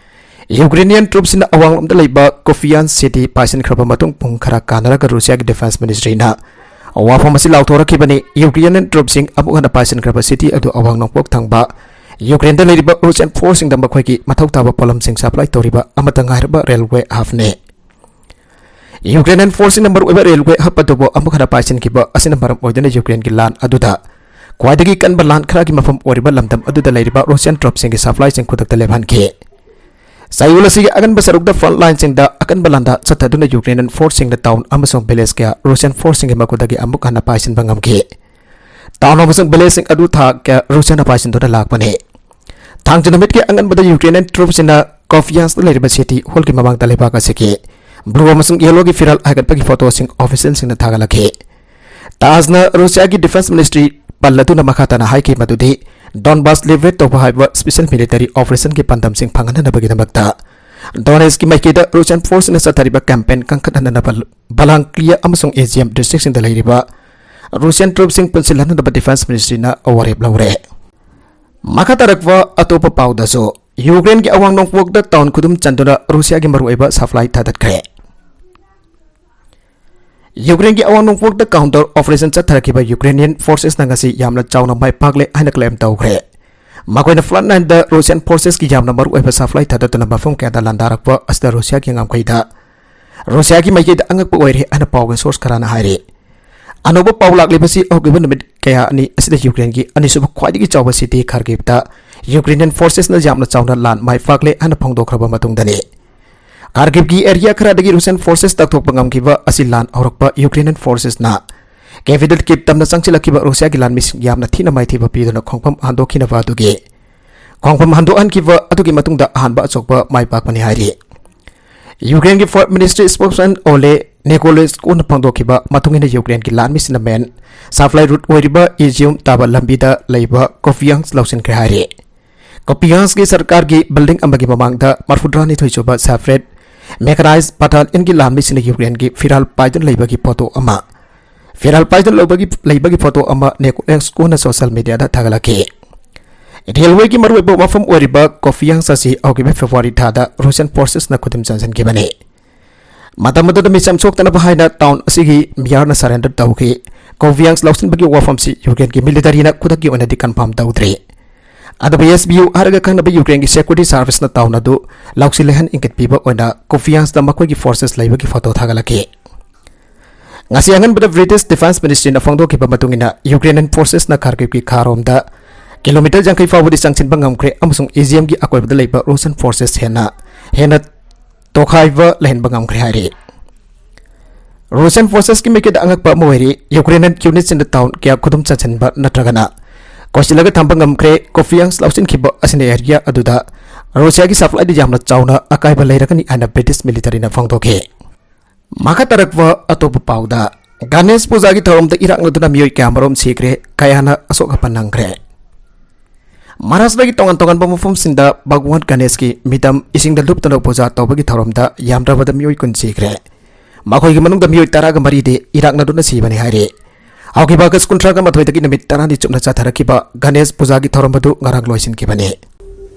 ꯌꯨꯀ꯭ꯔꯦꯅꯤꯌꯟ ꯇ꯭ꯔꯨꯞꯁꯤꯡꯅ ꯑꯋꯥꯡꯂꯣꯝꯗ ꯂꯩꯕ ꯀꯨꯄꯤꯌꯥꯟꯁ ꯁꯤꯇꯤ ꯄꯥꯏꯁꯤꯟꯈ꯭ꯔꯕ ꯃꯇꯨꯡ ꯄꯨꯡ ꯈꯔ ꯀꯥꯟꯅꯔꯒ ꯔꯨꯁꯤꯌꯥꯒꯤ ꯗꯤꯐꯦꯟꯁ ꯃꯤꯅꯤꯁꯇ꯭ꯔꯤꯅ ꯋꯥꯐꯝ ꯑꯁꯤ ꯂꯥꯎꯊꯣꯔꯛꯈꯤꯕꯅꯤ꯫ ꯌꯨꯀ꯭ꯔꯦꯅꯤꯌꯟ ꯇ꯭ꯔꯨꯞꯁꯤꯡ ꯑꯃꯨꯛ ꯍꯟꯅ ꯄꯥꯏꯁꯤꯟꯈ꯭ꯔꯕ ꯁꯤꯇꯤ ꯑꯗꯨ ꯑꯋꯥꯡ ꯅꯣꯡꯄꯣꯛ ꯊꯪꯕ ꯌꯨꯀ꯭ꯔꯦꯟꯗ ꯂꯩꯔꯤꯕ ꯔꯨꯁꯤꯌꯥꯟ ꯐꯣꯔꯁꯁꯤꯡꯗ ꯃꯈꯣꯏꯒꯤ ꯃꯊꯧ ꯇꯥꯕ ꯄꯣꯠꯂꯝꯁꯤꯡ ꯁꯄ꯭ꯂꯥꯏ ꯇꯧꯔꯤꯕ ꯑꯃꯠꯇ ꯉꯥꯏꯔꯕ ꯔꯦꯜꯋꯦ ꯍꯕꯅꯤ꯫ ꯌꯨꯀ꯭ꯔꯦꯅꯤꯌꯟ ꯐꯣꯔꯁꯁꯤꯡꯅ ꯃꯔꯨꯑꯣꯏꯕ ꯔꯦꯜꯋꯦ ꯍꯕ ꯑꯗꯨꯕꯨ ꯑꯃꯨꯛ ꯍꯟꯅ ꯄꯥꯏꯁꯤꯟꯈꯤꯕ ꯑꯁꯤꯅ ꯃꯔꯝ ꯑꯣꯏꯗꯨꯅ ꯌꯨꯀ꯭ꯔꯦꯟꯒꯤ ꯂꯥꯟ ꯑꯗꯨꯗ ꯈ꯭ꯋꯥꯏꯗꯒꯤ ꯀꯟꯕ ꯂꯥꯟ ꯈꯔꯒꯤ ꯃꯐꯝ ꯑꯣꯏꯔꯤꯕ ꯂꯝꯗꯝ ꯑꯗꯨꯗ ꯂꯩꯔꯤꯕ ꯔꯨꯁꯤꯌꯥꯟ ꯇ꯭ꯔꯨꯞꯁꯤꯡꯒꯤ ꯁꯄ꯭ꯂꯥꯏꯁꯤꯡ ꯈꯨꯗꯛꯇ ꯂꯦꯞꯍꯟꯈꯤ꯫ ꯆꯌꯣꯜ ꯑꯁꯤꯒꯤ ꯑꯉꯟꯕ ꯁꯔꯨꯛꯇ ꯐ꯭ꯔꯟꯠ ꯂꯥꯏꯟꯁꯤꯡꯗ ꯑꯀꯟꯕ ꯂꯥꯟꯗꯥ ꯆꯠꯊꯗꯨꯅ ꯌꯨꯀ꯭ꯔꯦꯅꯤꯌꯟ ꯐꯣꯔꯁꯁꯤꯡꯅ ꯇꯥꯎꯟ ꯑꯃꯁꯨꯡ ꯚꯤꯂꯦꯖ ꯀꯌꯥ ꯔꯨꯁꯤꯌꯟ ꯐꯣꯔꯁꯁꯤꯡꯒꯤ ꯃꯈꯨꯠꯇꯒꯤ ꯑꯃꯨꯛ ꯍꯟꯅ ꯄꯥꯏꯁꯤꯟꯕ ꯉꯝꯈꯤ꯫ ꯇꯥꯎꯟ ꯑꯃꯁꯨꯡ ꯚꯤꯂꯦꯖꯁꯤꯡ ꯑꯗꯨ ꯊꯥ ꯀꯌꯥ ꯔꯨꯁꯤꯌꯥꯅ ꯄꯥꯏꯁꯤꯟꯗꯨꯅ ꯂꯥꯛꯄꯅꯤ꯫ ꯊꯥꯡꯖ ꯅꯨꯃꯤꯠꯀꯤ ꯑꯉꯟꯕꯗ ꯌꯨꯀ꯭ꯔꯦꯅꯤꯌꯟ ꯇ꯭ꯔꯨꯞꯁꯤꯡꯅ ꯀꯣꯐꯤꯌꯥꯟꯁꯇ ꯂꯩꯔꯤꯕ ꯁꯤꯇꯤ ꯍꯣꯜꯒꯤ ꯃꯃꯥꯡꯗ ꯂꯩꯕꯥꯛ ꯑꯁꯤꯒꯤ ꯕ꯭ꯂꯨ ꯑꯃꯁꯨꯡ ꯌꯦꯂꯣꯒꯤ ꯐꯤꯔꯥꯜ ꯍꯥꯏꯒꯠꯄꯒꯤ ꯐꯣꯇꯣꯁꯤꯡ ꯑꯣꯐꯤꯁꯤꯌꯦꯜꯁꯤꯡꯅ ꯊꯥꯒꯠꯂꯛꯈꯤ꯫ ꯇꯥꯖꯅ ꯔꯨꯁꯤꯌꯥꯒꯤ ꯗꯤꯐꯦꯟꯁ ꯃꯤꯅꯤꯁꯇ꯭ꯔꯤ ꯄꯜꯂꯗꯨꯅ ꯃꯈꯥ ꯇꯥꯅ ꯍꯥꯏꯈꯤ ꯃꯗꯨꯗꯤ ꯗꯣꯟꯕꯥꯁ ꯂꯤꯕꯔꯦꯠ ꯇꯧꯕ ꯍꯥꯏꯕ ꯁ꯭ꯄꯦꯁꯤꯌꯦꯜ ꯃꯤꯂꯤꯇꯔꯤ ꯑꯣꯄꯔꯦꯁꯟꯒꯤ ꯄꯥꯟꯗꯝꯁꯤꯡ ꯐꯪꯍꯟꯅꯕꯒꯤꯗꯃꯛꯇ ꯗꯣꯅꯦꯠꯁꯀꯤ ꯃꯥꯏꯀꯩꯗ ꯔꯨꯁꯤꯌꯟ ꯐꯣꯔꯁꯁꯤꯡꯅ ꯆꯠꯊꯔꯤꯕ ꯀꯦꯝꯄꯦꯟ ꯀꯟꯈꯠꯍꯟꯅꯅꯕ ꯕꯂꯥꯡꯀ꯭ꯂꯤꯌꯥ ꯑꯃꯁꯨꯡ ꯏꯖꯤꯌꯝ ꯗꯤꯁꯇ꯭ꯔꯤꯛꯁꯤꯡꯗ ꯂꯩꯔꯤꯕ ꯔꯨꯁꯤꯌꯟ ꯇ꯭ꯔꯨꯞꯁꯤꯡ ꯄꯨꯟꯁꯤꯜꯍꯟꯅꯅꯕ ꯗꯤꯐꯦꯟꯁ ꯃꯤꯅꯤꯁꯇ꯭ꯔꯤꯅ ꯋꯥꯔꯦꯞ ꯂꯧꯔꯦ꯫ ꯃꯈꯥ ꯇꯥꯔꯛꯄ ꯑꯇꯣꯞꯄ ꯄꯥꯎꯗꯁꯨ, ꯌꯨꯀ꯭ꯔꯦꯟꯒꯤ ꯑꯋꯥꯡ ꯅꯣꯡꯄꯣꯛꯇ ꯇꯥꯎꯟ ꯈꯨꯗꯨꯝ ꯆꯟꯗꯨꯅ ꯔꯨꯁꯤꯌꯥꯒꯤ ꯃꯔꯨꯑꯣꯏꯕ ꯁꯄ꯭ꯂꯥꯏ ꯊꯥꯗꯠꯈ꯭ꯔꯦ꯫ ꯌꯨꯀ꯭ꯔꯦꯟꯒꯤ ꯑꯋꯥꯡ ꯅꯣꯡꯄꯣꯛꯇ ꯀꯥꯎꯟꯇꯔ ꯑꯣꯄꯔꯦꯁꯟ ꯆꯠꯊꯔꯛꯈꯤꯕ ꯌꯨꯀ꯭ꯔꯦꯅꯤꯌꯟ ꯐꯣꯔꯁꯦꯁꯅ ꯉꯁꯤ ꯌꯥꯝꯅ ꯆꯥꯎꯅ ꯃꯥꯏ ꯄꯥꯛꯂꯦ ꯍꯥꯏꯅ ꯀ꯭ꯂꯦꯝ ꯇꯧꯈ꯭ꯔꯦ꯫ ꯃꯈꯣꯏꯅ ꯐ꯭ꯔꯟꯠ ꯂꯥꯏꯟꯗ ꯔꯨꯁꯤꯌꯟ ꯐꯣꯔꯁꯦꯁꯀꯤ ꯌꯥꯝꯅ ꯃꯔꯨꯑꯣꯏꯕ ꯁꯄ꯭ꯂꯥꯏ ꯊꯥꯗꯠꯇꯨꯅ ꯃꯐꯝ ꯀꯌꯥꯗ ꯂꯥꯟꯗꯥꯔꯛꯄ ꯑꯁꯤꯗ ꯔꯨꯁꯤꯌꯥꯒꯤ ꯉꯝꯈꯩꯗ ꯔꯨꯁꯤꯌꯥꯒꯤ ꯃꯥꯏꯀꯩꯗ ꯑꯉꯛꯄ ꯑꯣꯏꯔꯦ ꯍꯥꯏꯅ ꯄꯥꯎꯒꯤ ꯁꯣꯔꯁ ꯈꯔꯅ ꯍꯥꯏꯔꯤ꯫ ꯑꯅꯧꯕ ꯄꯥꯎ ꯂꯥꯛꯂꯤꯕꯁꯤ ꯍꯧꯈꯤꯕ ꯅꯨꯃꯤꯠ ꯀꯌꯥ ꯑꯅꯤ ꯑꯁꯤꯗ ꯌꯨꯀ꯭ꯔꯦꯟꯒꯤ ꯑꯅꯤꯁꯨꯕ ꯈ꯭ꯋꯥꯏꯗꯒꯤ ꯆꯥꯎꯕ ꯁꯤꯇꯤ ꯈꯥꯔꯀꯤꯚꯇ ꯌꯨꯀ꯭ꯔꯦꯅꯤꯌꯟ ꯐꯣꯔꯁꯦꯁꯅ ꯌꯥꯝꯅ ꯆꯥꯎꯅ ꯂꯥꯟ ꯃꯥꯏ ꯄꯥꯛꯂꯦ ꯍꯥꯏꯅ ꯐꯣꯡꯗꯣꯛꯈ꯭ꯔꯕ ꯃꯇꯨꯡꯗꯅꯤ꯫ ꯈꯥꯔꯀꯤꯚꯀꯤ ꯑꯦꯔꯤꯌꯥ ꯈꯔꯗꯒꯤ ꯔꯨꯁꯤꯌꯟ ꯐꯣꯔꯁꯦꯁ ꯇꯛꯊꯣꯛꯄ ꯉꯝꯈꯤꯕ ꯑꯁꯤ ꯂꯥꯟ ꯍꯧꯔꯛꯄ ꯌꯨꯀ꯭ꯔꯦꯅꯤꯌꯟ ꯐꯣꯔꯁꯦꯁꯅ ꯀꯦꯄꯤꯇꯦꯜ ꯀꯤꯞ ꯇꯝꯅ ꯆꯪꯁꯤꯜꯂꯛꯈꯤꯕ ꯔꯨꯁꯤꯌꯥꯒꯤ ꯂꯥꯟꯃꯤꯁꯤꯡ ꯌꯥꯝꯅ ꯊꯤꯅ ꯃꯥꯏꯊꯤꯕ ꯄꯤꯗꯨꯅ ꯈꯣꯡꯐꯝ ꯍꯟꯗꯣꯛꯈꯤꯅꯕ ꯑꯗꯨꯒꯤ ꯈꯣꯡꯐꯝ ꯍꯟꯗꯣꯛꯍꯟꯈꯤꯕ ꯑꯗꯨꯒꯤ ꯃꯇꯨꯡꯗ ꯑꯍꯥꯟꯕ ꯑꯆꯧꯕ ꯃꯥꯏ ꯄꯥꯛꯄꯅꯤ ꯍꯥꯏꯔꯤ꯫ ꯌꯨꯀ꯭ꯔꯦꯟꯒꯤ ꯐꯣꯔꯦꯟ ꯃꯤꯅꯤꯁꯇ꯭ꯔꯤ ꯁ꯭ꯄꯣꯛꯁꯃꯦꯟ ꯑꯣꯂꯦ ꯅꯤꯀꯣꯂꯦꯁꯀꯣꯅ ꯐꯣꯡꯗꯣꯛꯈꯤꯕ ꯃꯇꯨꯡ ꯏꯟꯅ ꯌꯨꯀ꯭ꯔꯦꯟꯒꯤ ꯂꯥꯟꯃꯤꯁꯤꯡꯅ ꯃꯦꯟ ꯁꯄ꯭ꯂꯥꯏ ꯔꯨꯠ ꯑꯣꯏꯔꯤꯕ ꯏꯖꯤꯌꯨꯝ ꯇꯥꯕ ꯂꯝꯕꯤꯗ ꯂꯩꯕ ꯀꯣꯐꯤꯌꯥꯡꯁ ꯂꯧꯁꯤꯟꯈ꯭ꯔꯦ ꯍꯥꯏꯔꯤ꯫ ꯀꯣꯐꯤꯌꯥꯡꯁꯀꯤ ꯁꯔꯀꯥꯔꯒꯤ ꯕꯤꯜꯗꯤꯡ ꯑꯃꯒꯤ ꯃꯃꯥꯡꯗ ꯃꯔꯐꯨꯇꯔꯥꯅꯤꯊꯣꯏ ꯁꯨꯕ ꯁꯦꯄꯔꯦꯠ ꯃꯦꯀꯅꯥꯏꯖ ꯕꯠꯇꯥꯂꯤꯌꯟꯒꯤ ꯂꯥꯟꯃꯤꯁꯤꯡꯅ ꯌꯨꯀ꯭ꯔꯦꯟꯒꯤ ꯐꯤꯔꯥꯜ ꯄꯥꯏꯗꯨꯅ ꯂꯩꯕꯒꯤ ꯐꯣꯇꯣ ꯑꯃ ꯐꯤꯔꯥꯜ ꯄꯥꯏꯗꯨꯅ ꯂꯧꯕꯒꯤ, ꯂꯩꯕꯒꯤ ꯐꯣꯇꯣ ꯑꯃ ꯅꯤꯀꯣꯂꯦꯁꯀꯣꯅ ꯁꯣꯁꯤꯌꯦꯜ ꯃꯤꯗꯤꯌꯥꯗ ꯊꯥꯒꯠꯂꯛꯈꯤ꯫ ꯔꯦꯜꯋꯦꯒꯤ ꯃꯔꯨꯑꯣꯏꯕ ꯃꯐꯝ ꯑꯣꯏꯔꯤꯕ ꯀꯣꯐꯤꯌꯥꯡꯁ ꯑꯁꯤ ꯍꯧꯈꯤꯕ ꯐꯦꯕ꯭ꯔꯨꯋꯥꯔꯤ ꯊꯥꯗ ꯔꯨꯁꯤꯌꯟ ꯐꯣꯔꯁꯦꯁꯅ ꯈꯨꯗꯨꯝ ꯆꯟꯁꯤꯟꯈꯤꯕꯅꯤ꯫ ꯃꯇꯝ ꯑꯗꯨꯗ ꯃꯤꯆꯝ ꯁꯣꯛꯇꯅꯕ ꯍꯥꯏꯅ ꯇꯥꯎꯟ ꯑꯁꯤꯒꯤ ꯃꯤꯌꯥꯔꯅ ꯁꯔꯦꯟꯗꯔ ꯇꯧꯈꯤ꯫ ꯀꯣꯐꯤꯌꯥꯡꯁ ꯂꯧꯁꯤꯟꯕꯒꯤ ꯋꯥꯐꯝꯁꯤ ꯌꯨꯀ꯭ꯔꯦꯟꯒꯤ ꯃꯤꯂꯤꯇꯔꯤꯅ ꯈꯨꯗꯛꯀꯤ ꯑꯣꯏꯅꯗꯤ ꯀꯟꯐꯥꯔꯝ ꯇꯧꯗ꯭ꯔꯤ꯫ ꯑꯗꯨꯕꯨ ꯑꯦꯁ ꯕꯤ ꯌꯨ ꯍꯥꯏꯔꯒ ꯈꯪꯅꯕ ꯌꯨꯀ꯭ꯔꯦꯟꯒꯤ ꯁꯦꯀ꯭ꯌꯨꯔꯤꯇꯤ ꯁꯥꯔꯚꯤꯁꯅ ꯇꯥꯎꯟ ꯑꯗꯨ ꯂꯧꯁꯤꯜꯂꯦ ꯍꯥꯏꯅ ꯏꯪꯒꯠꯄꯤꯕ ꯑꯣꯏꯅ ꯀꯣꯐꯤꯌꯥꯡꯁꯇ ꯃꯈꯣꯏꯒꯤ ꯐꯣꯔꯁꯦꯁ ꯂꯩꯕꯒꯤ ꯐꯣꯇꯣ ꯊꯥꯒꯠꯂꯛꯈꯤ꯫ ꯉꯁꯤ ꯑꯉꯟꯕꯗ ꯕ꯭ꯔꯤꯇꯤꯁ ꯗꯤꯐꯦꯟꯁ ꯃꯤꯅꯤꯁꯇ꯭ꯔꯤꯅ ꯐꯣꯡꯗꯣꯛꯈꯤꯕ ꯃꯇꯨꯡ ꯏꯟꯅ, ꯌꯨꯀ꯭ꯔꯦꯅꯤꯌꯟ ꯐꯣꯔꯁꯦꯁꯅ ꯈꯥꯔꯀꯤꯚꯀꯤ ꯈꯥꯔꯣꯝꯗ ꯀꯤꯂꯣꯃꯤꯇꯔ ꯌꯥꯡꯈꯩ ꯐꯥꯎꯕꯗꯤ ꯆꯪꯁꯤꯟꯕ ꯉꯝꯈ꯭ꯔꯦ ꯑꯃꯁꯨꯡ ꯏꯖꯤꯌꯝꯒꯤ ꯑꯀꯣꯏꯕꯗ ꯂꯩꯕ ꯔꯨꯁꯤꯌꯟ ꯐꯣꯔꯁꯦꯁ ꯍꯦꯟꯅ, ꯍꯦꯟꯅ ꯇꯣꯈꯥꯏꯕ ꯂꯩꯍꯟꯕ ꯉꯝꯈ꯭ꯔꯦ ꯍꯥꯏꯔꯤ꯫ ꯔꯨꯁꯤꯌꯟ ꯐꯣꯔꯁꯦꯁꯀꯤ ꯃꯥꯏꯀꯩꯗ ꯑꯉꯛꯄ ꯑꯃ ꯑꯣꯏꯔꯤ꯫ ꯌꯨꯀ꯭ꯔꯦꯅꯤꯌꯟ ꯌꯨꯅꯤꯠꯁꯤꯡꯅ ꯇꯥꯎꯟ ꯀꯌꯥ ꯈꯨꯗꯨꯝ ꯆꯟꯁꯤꯟꯕ ꯅꯠꯇ꯭ꯔꯒꯅ ꯀꯣꯏꯁꯤꯜꯂꯒ ꯊꯝꯕ ꯉꯝꯈ꯭ꯔꯦ꯫ ꯀꯣꯐꯤꯌꯥꯡꯁ ꯂꯧꯁꯤꯟꯈꯤꯕ ꯑꯁꯤꯅ ꯑꯦꯔꯤꯌꯥ ꯑꯗꯨꯗ ꯔꯨꯁꯤꯌꯥꯒꯤ ꯁꯄ꯭ꯂꯥꯏꯗ ꯌꯥꯝꯅ ꯆꯥꯎꯅ ꯑꯀꯥꯏꯕ ꯂꯩꯔꯒꯅꯤ ꯍꯥꯏꯅ ꯕ꯭ꯔꯤꯇꯤꯁ ꯃꯤꯂꯤꯇꯔꯤꯅ ꯐꯣꯡꯗꯣꯛꯈꯤ꯫ ꯃꯈꯥ ꯇꯥꯔꯛꯄ ꯑꯇꯣꯞꯄ ꯄꯥꯎꯗ, ꯒꯅꯦꯁ ꯄꯨꯖꯥꯒꯤ ꯊꯧꯔꯝꯗ ꯏꯔꯥꯛꯅꯗꯨꯅ ꯃꯤꯑꯣꯏ ꯀꯌꯥꯃꯔꯨꯝ ꯁꯤꯈ꯭ꯔꯦ, ꯀꯌꯥꯅ ꯑꯁꯣꯛ ꯑꯄꯟ ꯅꯪꯈ꯭ꯔꯦ꯫ ꯃꯍꯥꯔꯥꯁꯇ꯭ꯔꯒꯤ ꯇꯣꯉꯥꯟ ꯇꯣꯉꯥꯟꯕ ꯃꯐꯝꯁꯤꯡꯗ ꯚꯒꯋꯥꯟ ꯒꯅꯦꯁꯀꯤ ꯃꯤꯇꯝ ꯏꯁꯤꯡꯗ ꯂꯨꯞꯇꯨꯅ ꯄꯨꯖꯥ ꯇꯧꯕꯒꯤ ꯊꯧꯔꯝꯗ ꯌꯥꯝꯗ꯭ꯔꯕꯗ ꯃꯤꯑꯣꯏ ꯀꯨꯟ ꯁꯤꯈ꯭ꯔꯦ꯫ ꯃꯈꯣꯏꯒꯤ ꯃꯅꯨꯡꯗ ꯃꯤꯑꯣꯏ ꯇꯔꯥꯒ ꯃꯔꯤꯗꯤ ꯏꯔꯥꯛꯅꯗꯨꯅ ꯁꯤꯕꯅꯤ ꯍꯥꯏꯔꯤ꯫ ꯍꯧꯈꯤꯕ ꯑꯥꯒꯁ ꯀꯨꯟꯊ꯭ꯔꯥꯒ ꯃꯥꯊꯣꯏꯗꯒꯤ ꯅꯨꯃꯤꯠ ꯇꯔꯥꯅꯤ ꯆꯨꯞꯅ ꯆꯠꯊꯔꯛꯈꯤꯕ ꯒꯅꯦꯁ ꯄꯨꯖꯥꯒꯤ ꯊꯧꯔꯝ ꯑꯗꯨ ꯉꯔꯥꯡ ꯂꯣꯏꯁꯤꯟꯈꯤꯕꯅꯤ꯫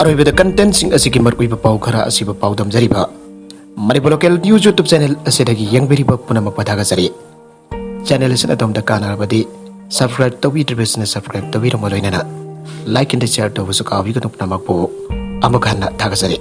ꯑꯔꯣꯏꯕꯗ ꯀꯟꯇꯦꯟꯁꯤꯡ ꯑꯁꯤꯒꯤ ꯃꯔꯨꯑꯣꯏꯕ ꯄꯥꯎ ꯈꯔ ꯑꯁꯤꯕꯨ ꯄꯥꯎꯗꯝꯖꯔꯤꯕ Manipur local news YouTube channel ꯑꯁꯤꯗꯒꯤ ꯌꯦꯡꯕꯤꯔꯤꯕ ꯄꯨꯝꯅꯃꯛꯄꯨ ꯊꯥꯒꯠꯆꯔꯤ꯫ ꯆꯦꯅꯦꯜ ꯑꯁꯤꯅ ꯑꯗꯣꯝꯗ ꯀꯥꯟꯅꯔꯕꯗꯤ ꯁꯕꯁꯀ꯭ꯔꯥꯏꯕ ꯇꯧꯕꯤꯗ꯭ꯔꯤꯕꯁꯤꯡꯅ ꯁꯕꯁꯀ꯭ꯔꯥꯏꯕ ꯇꯧꯕꯤꯔꯝꯃ ꯂꯣꯏꯅꯅ ꯂꯥꯏꯛ ꯑꯦꯟ ꯁꯤꯌꯔ ꯇꯧꯕꯁꯨ ꯀꯥꯎꯕꯤꯒꯅꯨ꯫ ꯄꯨꯝꯅꯃꯛꯄꯨ ꯑꯃꯨꯛ ꯍꯟꯅ ꯊꯥꯒꯠꯆꯔꯤ꯫